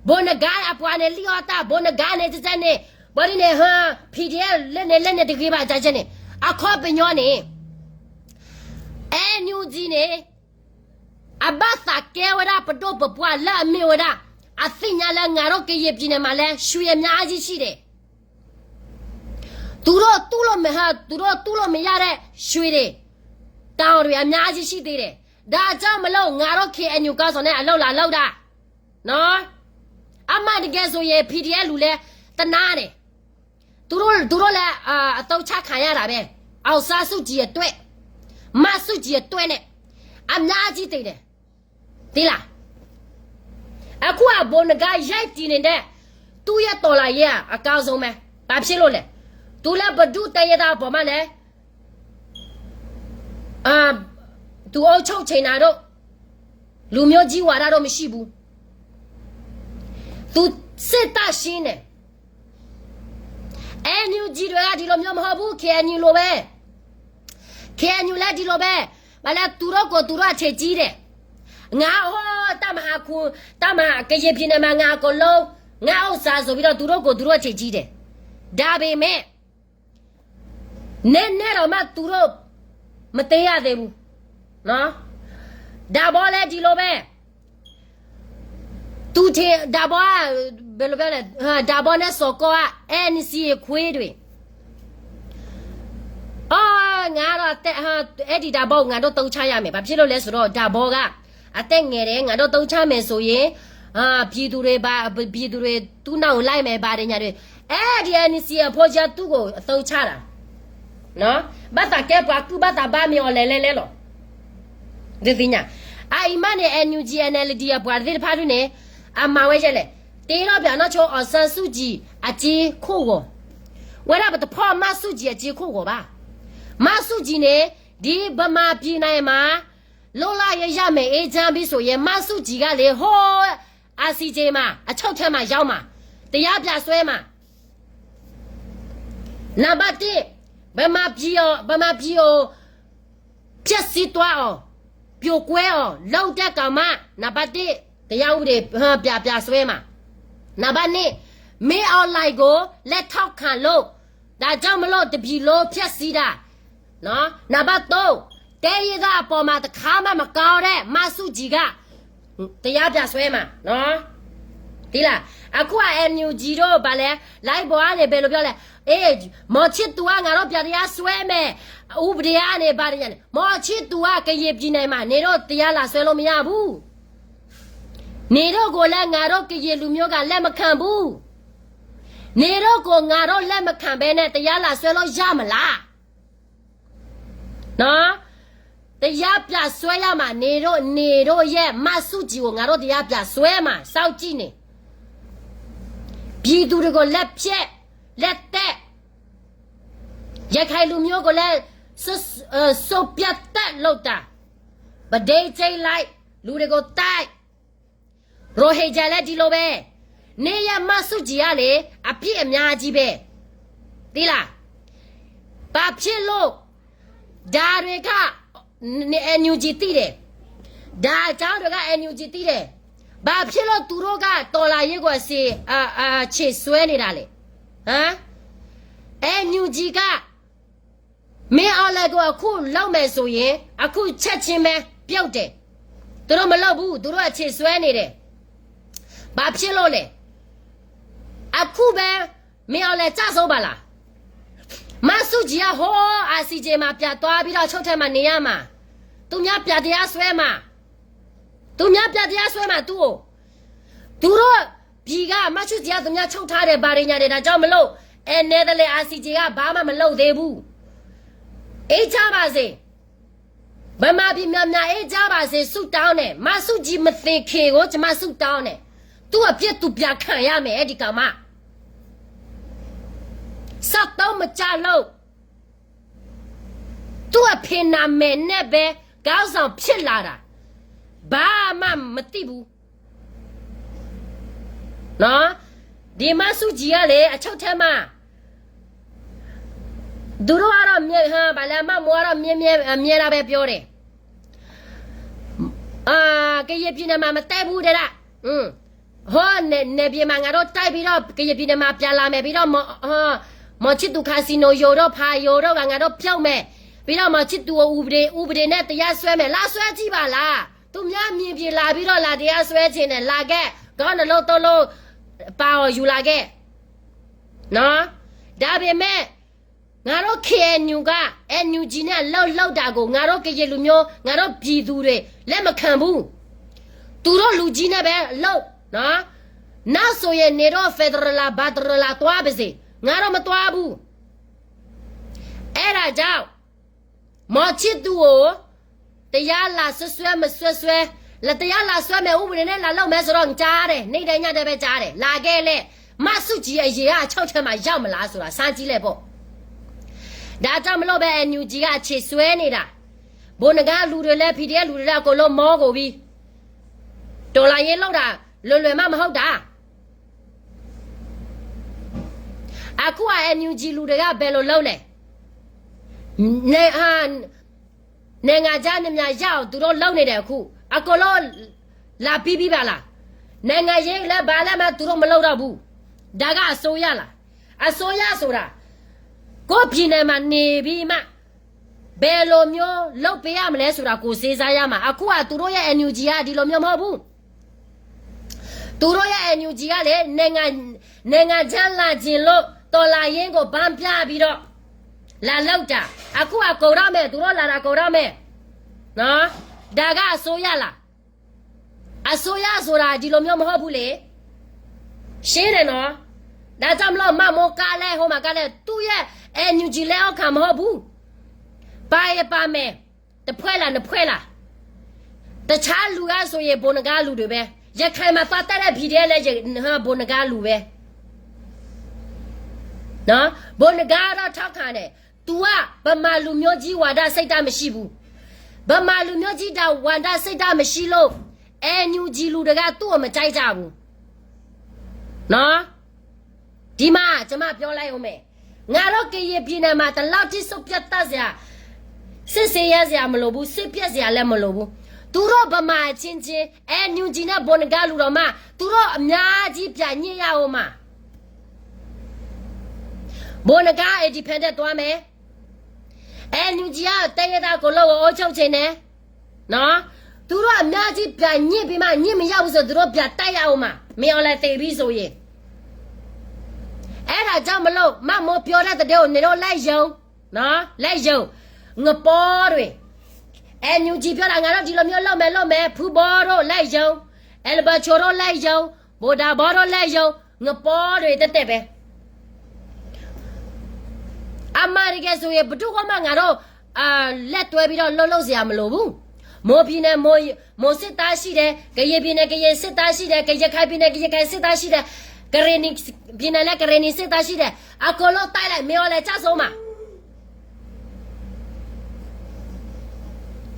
ဗိုလ်နဂါအပှၤန့ၣ် လံၣ်အီၣ်တၢ်, ဗိုလ်နဂါန့ၣ် ကကဲန့ၣ်, ဘၣ်ဒ်န့ၣ် ဟါ, PDF လၢန့ၣ် လၢန့ၣ်တဂ့ၤဘၣ် ကကဲန့ၣ်, အခီပညီန့ၣ် NUG န့ၣ် အဘၣ်သးကဲဝဲဒၣ်ပဒိၣ်ပပှၢ်လၢအမ့ၢ်ဝဲဒၣ်, အသ့ၣ်ညါလၢ ငါတို့ကရင်ပြည်နယ်မှာလည်း ရွှေအများကြီးရှိတယ်. သူတို့တူးလို့မရ, သူတို့တူးလို့မရတဲ့ ရွှေတွေ, တောင်တွေ အများကြီးရှိသေးတယ်. ဒါကြောင့်မလို့ ငါတို့ KNU ခေါင်းဆောင်နဲ့ အလုပ်လာလုပ်တာနော်. အမှန်တကယ်ဆိုရင် PDF လူလည်းတနာတယ်. သူတို့, သူတို့လည်း အသုံးချခံရတာပဲ. အောင်ဆန်းစုကြည်အတွက်, မန်းစုကြည်အတွက်နဲ့ အများကြီးသေတယ်. သိလား? အခုက ဗိုလ်နဂါ ရပ်တည်နေတဲ့ သူ့ရဲ့တော်လှန်ရေးက အကောင်းဆုံးပဲ. ဘာဖြစ်လို့လဲ? သူလည်း ဘယ်သူ့တိုင်းရင်းသားအပေါ်မှာလည်း အာ, သူအုပ်ချုပ်ချင်တာတို့, လူမျိုးကြီးဝါဒတို့မရှိဘူး. သူစစ်တပ်ရှိနေ. NUG တွေက ဒီလိုမျိုးမဟုတ်ဘူး, KNU လိုပဲ. KNU လည်း ဒီလိုပဲ. ဘာလဲ, သူတို့ကိုယ်သူတို့ အထင်ကြီးတယ်. ငါ, ဟို, တပ်မဟာခု, တပ်မဟာ, ကရင်ပြည်နယ်မှာ ငါအကုန်လုံး, ငါ့ဥစ္စာဆိုပြီးတော့ သူတို့ကိုယ်သူတို့ အထင်ကြီးတယ်. ဒါပေမဲ့ နဲနဲတော့မှ သူတို့မသေးရသေးဘူးနော်. ဒါဘီလည်း ဒီလိုပဲ. သူထင်, ဒါဘီက, ဘယ်လိုပြောလဲ, ဒါဘီနဲ့ စော်ကီးက NCA ခွေးတွေ. အော်, ငါတော့ အဲ, အဲ့ဒီဒါဘီကို ငါတို့ သုံးချရမယ်. ဘာဖြစ်လို့လဲဆိုတော့ ဒါဘီက အသက်ငယ်တယ်, ငါတို့ သုံးချမယ်ဆိုရင်, အာ, ပြည်သူတွေပါ, ပြည်သူတွေ သူ့နောက်ကို လိုက်မယ်, ဘာတွေညာတွေ. အဲ့ဒီ NCA အဖိကြီးက သူ့ကို အသုံးချတာနော်. ဘၣ်သးကဲပှၤကုၢ်, ဘၣ်သးဘါမင်းအောင်လှိုင်လဲလဲလီၤ. ဒုးသ့ၣ်ညါ, အအံၤမးန့ၣ် NUG NLD အပှၤသ့ၣ်တဖၣ်ဒုးန့ၣ်, အမၤဝဲယဲလဲၣ်. တေတော့ဗျာနော်, မန်းစုကြည်အကြေးခိၣ်ဂီၤ. ဝဲဒၣ်ပတဖီၣ် မန်းစုကြည်အကြေးခိၣ်ဂီၤဘၣ်. မန်းစုကြည်န့ၣ်, ဒီဗမာပြည်မှာ လွတ်လပ်ရေးရမယ်, အေးချမ်းပြီဆိုရင် မန်းစုကြည်ကလေ, ဟို, ICJ မှာ, အချုပ်ထဲမှာရောက်မှာ, တရားပြန်စွဲမှာ. နံပါတ်တစ်, ဗမာပြည်ကို, ဗမာပြည်ကို ဖျက်ဆီးသွားအောင်, ပြိုကွဲအောင် လုပ်တဲ့ကောင်မှ နံပါတ်တစ်, တရားဥပဒေ, ဟို, ပြန်, ပြန်စွဲမှာ. နံပါတ်နှစ်, မင်းအောင်လှိုင်ကို လက်ထောက်ခံလို့, ဒါကြောင့်မလို့ တစ်ပြည်လုံး ဖျက်ဆီးတာ. နော်, နံပါတ်သုံး, တိုင်းရင်းသားအပေါ်မှာ တစ်ခါမှ မကောင်းတဲ့ မန်းစုကြည်က တရားပြန်စွဲမှာနော်. သိလား? အခုက NUG တို့ ဘာလဲ, live ပေါ်ကနေ ဘယ်လိုပြောလဲ, အေး, မောင်ချစ်သူက ငါတို့ ပြန်တရားစွဲမယ်, ဥပဒေကနေ ဘာတွေညာနဲ့. မောင်ချစ်သူက ကရင်ပြည်နယ်မှာ နေတော့ တရားလာစွဲလို့မရဘူး. နေတော့ကိုလည်း ငါတို့ ကရင်လူမျိုးက လက်မခံဘူး. နေတို့ကို ငါတို့လက်မခံဘဲနဲ့ တရားလာစွဲလို့ရမလား? နော်။ တရားပြန်စွဲရမှာ နေတို့ နေတို့ရဲ့ မဆူၣ်ကၠံကို ငါတို့ တရားပြန်စွဲမှာ စောင့်ကြည့်နေ။ ပြည်သူတွေကို လက်ဖြတ် လက်တက် ရခိုင်လူမျိုးကိုလည်း စွ- အဲ- စွန့်ပစ်သတ်လုပ်တာ ပဒိတ်ကျိတ်လိုက် လူတွေကို သတ် ရိုဟင်ဂျာလည်း ဒီလိုပဲ နေရမဆူၣ်ကၠံကလေ အပြစ်အများကြီးပဲ သိလား။ ဘာဖြစ်လို့ ဒါတွေက NUG သိတယ် ဒါအကြောင်းတွေက NUG သိတယ် ဘာဖြစ်လို့သူတို့က တော်လှန်ရေးကို အစီ- အ- အ- ခြေစွဲနေတာလဲ ဟမ် NUG က မင်းအောင်လှိုင်ကို အခုလုပ်မယ်ဆိုရင် အခုချက်ချင်းပဲ ပြုတ်တယ်။ သူတို့မလုပ်ဘူး။ သူတို့အချိန်ဆွဲနေတယ်။ ဘာဖြစ်လို့လဲ။ အခုပဲ မင်းအောင်လှိုင်ကျဆုံးပါလား။ မဆူၣ်ကၠံက ဟို ICJ မှာ ပြန်သွားပြီးတော့ အချုပ်ထဲမှာ နေရမှာ။ သူများ ပြန်တရားစွဲမှာ။ သူများ ပြန်တရားစွဲမှာ သူ့ကို။ သူတို့ ပြည်က မဆူၣ်ကၠံက သူများ ချုပ်ထားတယ် ဘာတွေညာတယ် ဒါကြောင့်မလို့ NLD ICJ က ဘာမှမလုပ်သေးဘူး။ အေးချမ်းပါစေ။ ဗမာပြည် များများ အေးချမ်းပါစေ ဆုတောင်းတယ်။ မဆူၣ်ကၠံ မသေခင်ကို ကျွန်မ ဆုတောင်းတယ်။ သူ့အပြစ် သူပြန်ခံရမယ် အဲဒီကောင်မ။ စက်သုံးမကျလို့ သူ့အဖေနာမည်နဲ့ပဲ ခေါင်းဆောင်ဖြစ်လာတာ ဘာမှမသိဘူး။ နော်။ ဒီမဆူၣ်ကၠံကလေ အချုပ်ထဲမှာ သူတို့ကတော့ မြဲ- ဟို ဘာလဲ မမောကတော့ မြဲ- မြဲ- မြဲတာပဲပြောတယ်။ အာ ကရင်ပြည်နယ်မှာ မတက်ဘူးတဲ့လား။ ဟို နယ်- နယ်ပြည်မှာ ငါတို့ တိုက်ပြီးတော့ ကရင်ပြည်နယ်မှာ ပြန်လာမယ်။ ပြီးတော့ မောင်- ဟို မောင်ချစ်သူ ခါစံနိ ရုံတို့ ဖာရုံတို့က ငါတို့ ပြုတ်မယ်။ ပြီးတော့ မောင်ချစ်သူကို ဥပဒေ- ဥပဒေနဲ့ တရားစွဲမယ်။ လာစွဲကြည့်ပါလား။ သူများ မြင်ပြည် လာပြီးတော့ လာတရားစွဲချင်တယ်။ လာခဲ့။ ခေါင်းနှစ်လုံး သုံးလုံး ပါအောင် ယူလာခဲ့။ နော်။ ဒါပေမဲ့ ငါတို့ KNU က NUG နဲ့ အလုပ်လုပ်တာကို ငါတို့ ကရင်လူမျိုး ငါတို့ ပြည်သူတွေ လက်မခံဘူး။ သူတို့လူကြီးနဲ့ပဲ လုပ်နော်။ နောက်ဆိုရင် နေတော့ ဖယ်ဒရယ်လာ ဘာဒရယ်လာ သွားပါစေ။ ငါတို့ မသွားဘူး။ အဲ့ဒါကြောင့် မောင်ချစ်သူကို တရားလာစွဲစွဲ မစွဲစွဲ လာ- တရားလာစွဲမယ် ဥပဒေနဲ့ လာလုပ်မယ်ဆိုတော့ ကြားတယ်။ နေ့တိုင်းညတိုင်းပဲ ကြားတယ်။ လာခဲ့လေ။ မဆူၣ်ကၠံ အရင်က အချုပ်ထဲမှာ ရောက်မလားဆိုတာ စမ်းကြည့်လိုက်ပေါ့။ ဒါကြောင့်မလို့ပဲ NUG က အချိန်ဆွဲနေတာ။ ဗိုလ်နဂါလူတွေလည်း PDF လူတွေလည်း အကုန်လုံး မောကုန်ပြီ။ တော်လှန်ရေးလုပ်တာ လွယ်လွယ်မှ မဟုတ်တာ။ အခုက NUG လူတွေက ဘယ်လိုလုပ်လဲ။ နေ- ဟာ- နိုင်ငံခြား နေမြတ်ရအောင် သူတို့ လုပ်နေတယ် အခု။ အကုန်လုံး လာပြီးပြီပါလား။ နိုင်ငံရေးလည်း ဘာလည်းမှ သူတို့ မလုပ်တော့ဘူး။ ဒါက အစိုးရလား။ အစိုးရဆိုတာ ကိုယ့်ပြည်နယ်မှာ နေပြီးမှ ဘယ်လိုမျိုး လုပ်ပေးရမလဲဆိုတာ ကိုယ်စဉ်းစားရမှာ။ အခုက သူတို့ရဲ့ NUG က ဒီလိုမျိုး မဟုတ်ဘူး။ သူတို့ရဲ့ NUG ကလေ နိုင်ငံ- နိုင်ငံခြား လာချင်လို့ တော်လှန်ရေးကို ဗန်းပြပြီးတော့ လာလုပ်တာ။ အခုက ကုန်တော့မယ်။ သူတို့ လာတာ ကုန်တော့မယ်။ နော်။ ဒါက အစိုးရလား။ အစိုးရဆိုတာ ဒီလိုမျိုး မဟုတ်ဘူးလေ။ ရှင်းတယ်နော်။ ဒါကြောင့်မလို့ မမောကလည်း ဟိုမှာကလည်း သူ့ရဲ့ NUG လက်အောက်ခံ မဟုတ်ဘူး။ ပါရင်ပါမယ်။ တစ်ဖွဲ့လား နှစ်ဖွဲ့လား။ တခြားလူကဆိုရင် ဗိုလ်နဂါလူတွေပဲ။ ရခိုင်မှာ သွားတိုက်တဲ့ PDF လည်း ရ- ဟို- ဗိုလ်နဂါလူပဲ။ နော်။ ဗိုလ်နဂါတော့ ထောက်ခံတယ်။ သူက ဗမာလူမျိုးကြီး ဝါဒစိတ်ဓာတ် မရှိဘူး။ ဗမာလူမျိုးကြီး ဒါ- ဝါဒစိတ်ဓာတ် မရှိလို့ NUG လူတွေက သူ့ကို မကြိုက်ကြဘူး။ နော်။ ဒီမှာ ကျွန်မ ပြောလိုက်ဦးမယ်။ ငါတို့ ကရင်ပြည်နယ်မှာ ဒီလောက်ထိ စွန့်ပစ်သတ်စရာ စစ်ဆင်ရေးစရာ မလိုဘူး။ စစ်ပစ်စရာလည်း မလိုဘူး။ သူတို့ ဗမာအချင်းချင်း NUG နဲ့ ဗိုလ်နဂါလူတောင်မှ သူတို့ အများကြီး ပြန်ညှိရဦးမှာ။ ဗိုလ်နဂါ independent သွားမယ်။ NUG က တိုင်းရင်းသား အကုန်လုံးကို အုပ်ချုပ်ချင်တယ်။ နော်။ သူတို့ အများကြီး ပြန်ညှိပြီးမှ ညှိမရဘူးဆို သူတို့ ပြန်တိုက်ရဦးမှာ။ မင်းအောင်လှိုင် သေပြီဆိုရင်။ အဲ့ဒါကြောင့်မလို့ မမောပြောတဲ့သတင်းကို နင်တို့ လိုက်ယုံနော်။ လိုက်ယုံ။ ငပောတွေ NUG ပြောတာ ငါတို့ ဒီလိုမျိုး လုပ်မယ် လုပ်မယ်။ ဖုဘောတို့ လိုက်ယုံ။ အဲလ်ဘတ်ချိုတို့ လိုက်ယုံ။ ဗိုလ်ဒါဘီတို့ လိုက်ယုံ။ ငပောတွေ သက်သက်ပဲ။ အမၤတကဲဆိယဲ ပဒိၣ်ကီမးငါဒီး လက်တွဲပြီးတော့ လှုပ်လှုပ်စရာမလိုဘူး. မွန်ပြည်နယ် မွန် မွန်စစ်သားရှိတယ်, ကရင်ပြည်နယ် ကရင်စစ်သားရှိတယ်, က ရခိုင်ပြည်နယ် က ရခိုင်စစ်သားရှိတယ်, ကရင်နီပြည်နယ်လည်း ကရင်နီစစ်သားရှိတယ်, အကုန်လုံးတိုက်လိုက် မင်းအောင်လှိုင်ကျဆုံးမှာ.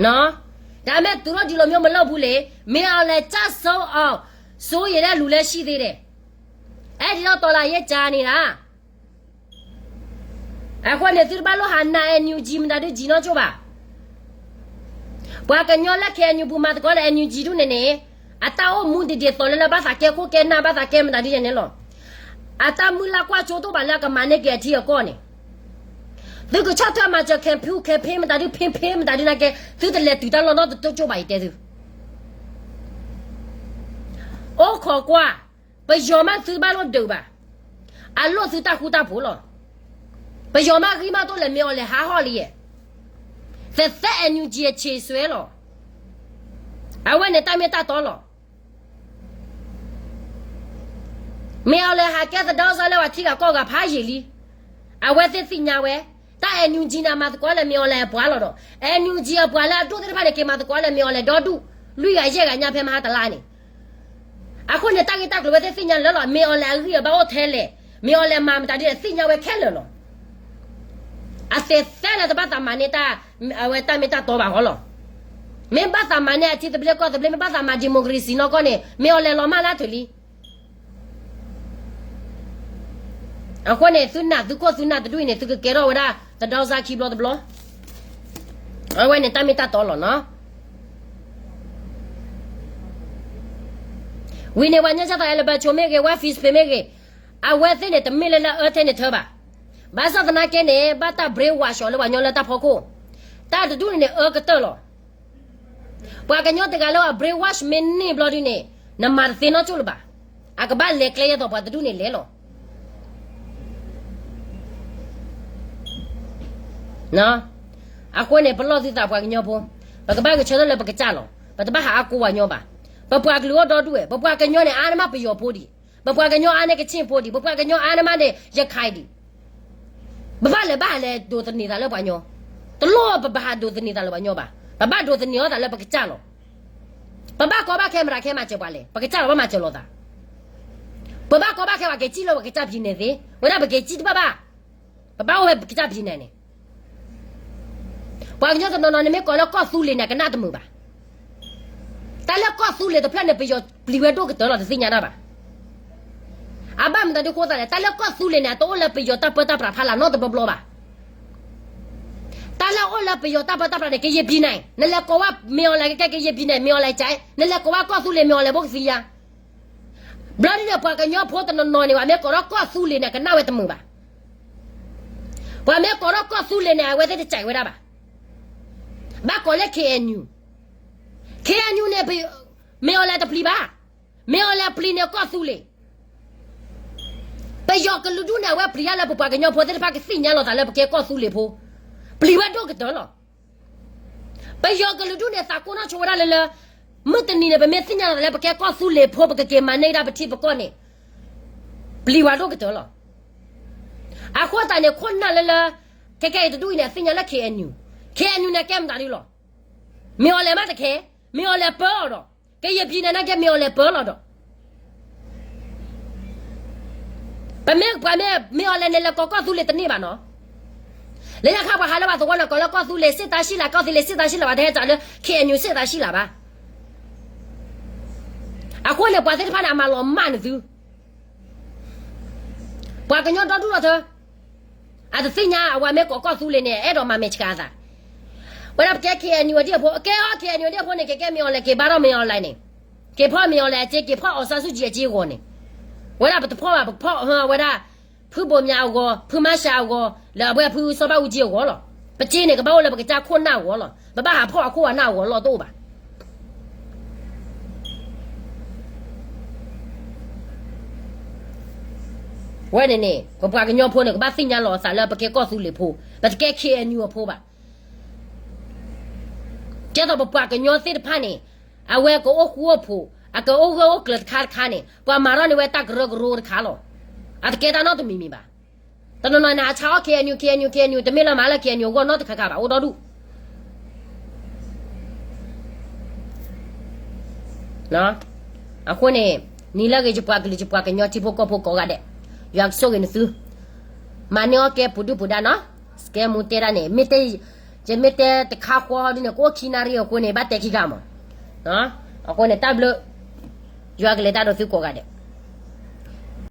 နော်. ဒါပေမဲ့ သူတို့ဒီလိုမျိုးမလုပ်ဘူးလေ. မင်းအောင်လှိုင်ကျဆုံးအောင် စိုးရိမ်တဲ့လူလည်းရှိသေးတယ်. အဲ့ဒီတော့ တော်လှန်ရေးကြာနေတာ. အဃိန့ၣ် သုတဘၣ်လိၣ်ဟးနာ် NUG မတၤဒု NUG နီၢ်ကၠိဘၣ်. ပှၤကညီလၢ KNU ပူၤမၤသကိးလၢ NUG ဒုန့ၣ်န့ၣ် အတၢ်အိၣ်မူဒ်ဒ်သိးလၢလၢ ဘၣ်သးကဲခိၣ်ကဲနၢ် ဘၣ်သးကဲမတၤဒုယဲန့ၣ်လီၤ. အတၢ်မုၢ်လၢ်ကွၢ်စိတိၢ်ဘၣ်လၢအကမၤန့ၢ်က့ၤအထံအကီၢ်န့ၣ် သုကဆီၣ်ထွဲမၤစၢၤ campaign campaign မတၤဒု ဖ့ဖ့မတၤဒုနာ်က့ သုတလဲၤတုၤတၢ်လီၢ်နီတကၠိဘၣ် ယတဲသု. အိၣ်ခိးကွၢ်, ပယီၤမးသုတဘၣ်လိၣ်ဒုးဘၣ်. အလိၣ်သုတၢ်ဃူတၢ်ဖိးလီၤ. ပယီၤမးဂံၢ်မးတိၢ်လဲၣ် မင်းအောင်လှိုင်ဟးဟီၣ်လံယဲ. သသဲ NUG အ ခြေစွဲ လီၤ. အဝဲန့ၣ်တၢ်မ့ၢ်တၢ်တီလီၤ. မင်းအောင်လှိုင်ဟးကဲသဒီစၢ်လၢပှၤထံဂၤကီၢ်ဂၤဖးယံာ်လံ. အဝဲသ့ၣ်သ့ၣ်ညါဝဲ, တၢ် NUG န့ၣ် အမၤသကိးလၢ မင်းအောင်လှိုင် အပှၤလီၤဒီး NUG အပှၤလၢအဒိၣ်သ့ၣ်တဖၣ်န့ၣ် က့ၤမၤသကိးလၢ မင်းအောင်လှိုင် ဒီဒူၣ် လွံၢ်ဂၤယဲၢ်ဂၤညါဖဲမဟါတလါန့ၣ်. အဃိန့ၣ် တၢ်ဂ့ၢ်တၢ်ကျိၤဝဲသ့ၣ်သ့ၣ်ညါလၢာ်လီၤ. မင်းအောင်လှိုင် အဂံၢ်အဘါအိၣ်ထဲလဲၣ်, မင်းအောင်လှိုင် မၤမတၤဒ်လဲၣ် သ့ၣ်ညါဝဲခဲလၢာ်လီၤ. အသဲးသဲလၢတဘၣ်သးမၤန့ၢ်တၢ်, အဝဲတၢ်မ့ၢ်တၢ်တီဘၣ်ဃီလီၤ. မ့ၢ်ဘၣ်သးမၤန့ၢ်အထံသဘျ့ကီၢ်သဘျ့, မ့ၢ်ဘၣ်သးမၤ democracy နီၢ်ကီၢ်န့ၣ် မင်းအောင်လှိုင် လီၤမၢ်လၢထၢၣ်လံ. အဃိန့ၣ် သုနာ်သုခိၣ်သုနာ်တဒူၣ်အံၤန့ၣ် သုကကဲထီၣ်ဝဲဒၣ် သဒီစၢ်ခံဘျီတဘျီ. အဝဲန့ၣ်တၢ်မ့ၢ်တၢ်တီလီၤနီၤ. ဝံၤန့ၣ် ပှၤညီစၢ်သးအဲလဘၢၣ်ဆိမ့ၢ်ဂ့ၤ, ဝဲ Fitch ဖဲမ့ၢ်ဂ့ၤ, အဝဲသ့ၣ်န့ၣ် တမ့ၢ်လၢလၢအၢထဲန့ၣ်ထၢဘၣ်. ဘၣ်ဆၣ်သနာ်က့န့ၣ် ဘၣ်တၢ် brainwash အီၤလၢပှၤကညီလၢတၢ်ဖီခိၣ်, တၢ်တဒူၣ်န့ၣ်န့ၣ် အၢကတၢၢ်လီၤ. ပှၤကညီတဂၤလၢအ brainwash မ့ၢ်န့ၢ်ဘျီဒုန့ၣ် နမၤတသ့နီတကၠိၢ်လၢၤဘၣ်. အကဘၣ်လဲၤကျဲယဲသိးပှၤတဒူၣ်န့ၣ်လဲၤလီၤ. အဃိန့ၣ် ပလီၢ်သုသးပှၤကညီဖိ, ပကဘၣ်ဂဲၤဆၢထၢၣ်လၢပကစၢ်လီၤ. ပတဘၣ်ဟးအါကိးပှၤကညီဘၣ်. ပပှၤကလုာ်အိၣ်ဒီဒူၣ်ဝဲ, ပပှၤကညီန့ၣ် အါန့ၢ်မးပယီၤဖိဒံး, ပပှၤကညီအါန့ၢ်ကချ့ၣ်ဖိဒံး, ပပှၤကညီအါန့ၢ်မးန့ၣ် ရခိုင်ဒံး. ပဘၣ်လဲၤဘၣ်ဟးလဲၤဒိးသန့ၤသးလၢပှၤကညီ, တလိၣ်ပဘၣ်ဟးဒိးသန့ၤသးလၢပှၤကညီဘၣ်. ပဘၣ်ဒိးသန့ၤအီၤသးလၢပကစၢ်လီၤ. ပဘၣ်ကီဘၣ်ခဲမတၤခဲမၤစၢၤပှၤလဲၣ်, ပကစၢ်လီၤဘၣ်မၤစၢၤလိာ်သး. ပဘၣ်ကီဘၣ်ခဲပှၤက့ၤစံၣ်လၢပကစၢ်ဖံးနဲၣ်သ့, ဝဲဒၣ်ပက့ၤစံၣ်တဘၣ်ဘၣ်. ပဘၣ်အိၣ်ဝဲပကစၢ်ဖံးနဲၣ်န့ၣ်. ပှၤကညီတနီၤနီၤန့ၣ်မ့ၢ်ကိးလၢကီၢ်သူလ့ၤန့ၣ် အကနၣ်တမုာ်ဘၣ်. တၢ်လၢကီၢ်သူလ့ၤတဖျၢၣ်န့ၣ် ပယီၤပျံၤဝဲဒိၣ်ကတၢၢ်လီၤ တသ့ၣ်ညါတၢ်ဘၣ်. အဘၣ်မတၤဒုဃိသးလဲၣ်, တၢ်လၢကီၢ်သူလ့ၤန့ၣ် အတအိၣ်လၢပယီၤတၢ်ပၢတၢ်ပြးဖးလၢ်နီတဘျီဘျီဘၣ်. တၢ်လၢအိၣ်လၢပယီၤတၢ်ပၢတၢ်ပြးန့ၣ် ကရင်ပြည်နယ်, နလဲၤကိးဝဲ မင်းအောင်လှိုင် ကဲကဲ ကရင်ပြည်နယ် မင်းအောင်လှိုင် ကဲ, နလဲၤကိးဝဲကီၢ်သူလ့ၤ မင်းအောင်လှိုင် ဘိကသံယါ. ဘျီဒုန့ၣ် ပှၤကညီဖိတနီၤနီၤန့ၣ် ပှၤမ့ၢ်ကိးထီၣ်ကီၢ်သူလ့ၤန့ၣ် အကနၣ်ဝဲတမုာ်ဘၣ်. ပှၤမ့ၢ်ကိးထီၣ်ကီၢ်သူလ့ၤန့ၣ် အဝဲသ့ၣ်တစဲးဝဲဒၣ်ဘၣ်. ဘၣ်ကိးလၢ KNU, KNU န့ၣ် မင်းအောင်လှိုင် တပျံၤဘၣ်. မင်းအောင်လှိုင် ပျံၤန့ၣ်ကီၢ်သူလ့ၤ. ပယီၤကလုာ်ဒူၣ်န့ၣ် အဝဲပျံၤတၢ်လၢပပှၤကညီဖိသ့ၣ်တဖၣ် ကသ့ၣ်ညါလီၤသးလၢပကဲကီၢ်သူလ့ၤဖိ, ပျံၤဝဲဒိၣ်ကတၢၢ်လီၤ. ပယီၤကလုာ်ဒူၣ်န့ၣ် သးကိးနီၢ်ဆိဝဲဒၣ်လၢလၢ မုၢ်တနံၤန့ၣ် ပမ့ၢ်သ့ၣ်ညါလီၤသးလၢပကဲကီၢ်သူလ့ၤဖိ ပကက့ၤမၤန့ၢ်ဒၣ်ပထံပကီၢ်န့ၣ် ပျံၤဝဲဒိၣ်ကတၢၢ်လီၤ. အဃိသတးန့ၣ် ခိၣ်နၢ်လၢလၢ ခဲကဲအံၤတဒူၣ်အံၤန့ၣ် အသ့ၣ်ညါလၢ KNU, KNU န့ၣ် ကဲမတၤဒုလီၤ. မင်းအောင်လှိုင် မးတခဲ, မင်းအောင်လှိုင် ပၢအီၤဒီး, ကရင်ပြည်နယ် နာ်က့ မင်းအောင်လှိုင် ပၢလီၤဒီး ပမ့ၢ်ပှၤမ့ၢ် မင်းအောင်လှိုင် န့ၣ် လဲၤကိးကီၢ်သူလ့ၤတန့ၢ်ဘၣ်နီၤ. လၢညါခါပှၤဟးလၢပှၤသဝီန့ၣ် ကိးလၢကီၢ်သူလ့ၤ စစ်သားရှိလား, ကီၢ်သူလ့ၤ စစ်သားရှိလား ဘၣ်တဟဲစးလၢ KNU စစ်သားရှိလား ဘၣ်. အဃိန့ၣ် ပှၤသ့ၣ်တဖၣ်န့ၣ် အမၤလီၤမၢ်န့ၢ်သု ပှၤကညီဒီဒူၣ်ဒီထၢ အတသ့ၣ်ညါ အဝဲမ့ၢ်ကိးကီၢ်သူလ့ၤန့ၣ် အဲၣ်ဒိးမၤမဲာ်ဆှးအသး. ဝဲဒၣ်ပကဲ KNU အဒံၣ်အဖိ, ကဲအီၤ KNU အဒံၣ်အဖိန့ၣ် ကဲကဲ မင်းအောင်လှိုင် က့ၤဘါထီၣ် မင်းအောင်လှိုင် န့ၣ်, က့ၤဖီၣ် မင်းအောင်လှိုင် အစ့, က့ၤဖီၣ် အောင်ဆန်းစုကြည် အစ့အဂီၤန့ၣ်. ဝဲဒၣ်ပတဖီၣ်ဘၣ်, ပဖီၣ်ဝဲဒၣ် ဖုဘိုမြအဂီၤ, ဖုမါရှၤအဂီၤ, လၢအဝဲဖုစီၤဘၣ်အူကၠံအဂီၤလီၤ. ပစ့န့ၣ် ကဘၣ်အိၣ်လၢပကစၢ်ခိၣ်နၢ်အဂီၤလီၤ. ပဘၣ်ဟးဖီၣ်အခိၣ်အနၢ်အဂီၤလီၤတအိၣ်ဘၣ်. ဝဲန့ၣ်န့ၣ် ပပှၤကညီဖိန့ၣ် ကဘၣ်သ့ၣ်ညါလီၤအသးလၢပကဲကီၢ်သူလ့ၤဖိ, ပတကဲ KNU အဖိဘၣ်. ကဲသိးပပှၤကညီသ့ၣ်တဖၣ်န့ၣ် အဝဲကအိၣ်ဃူအိၣ်ဖိး, အကအိၣ်ဂၢၢ်အိၣ်ကျၢၤတခါတခါန့ၣ် ပှၤမၤထီၣ်န့ၢ်ဝဲတၢ်ကရၢကရိတခါလီၤ. အတကဲတၢ်နီတမံၤမံၤဘၣ်. တနီၤနီၤန့ၣ် အဆါအီၣ် K N U, K N U, K N U, တမ့ၢ်လၢမၤလၢ K N U အဂီၢ်နီတခါခါဘၣ်, အိၣ်ဒီဒူၣ်. အဃိန့ၣ် နံၤလၢအဂ့ၤ ယပှၤကလုာ် ယပှၤကညီထံဖိကီၢ်ဖိကိးဂၤဒဲး, ယွၤကဆိၣ်ဂ့ၤနသု, မၤန့ၢ်အီၣ်ကဲပူၤဒုၣ်ပူၤဒါနီၤ. စကဲမူတဲဒၣ်န့ၣ် မ့ၢ်တဲ, ယမ့ၢ်တဲတခါဃီဒ်န့ၣ် ကအိၣ်ခံနၣ်ရံၣ်အဃိန့ၣ် ဘၣ်တဲခံဂၤမး. အဃိန့ၣ် တၢ်ဘျုး, ယွၤကလဲၤတၢ်ဒီးသုကိးဂၤဒဲး.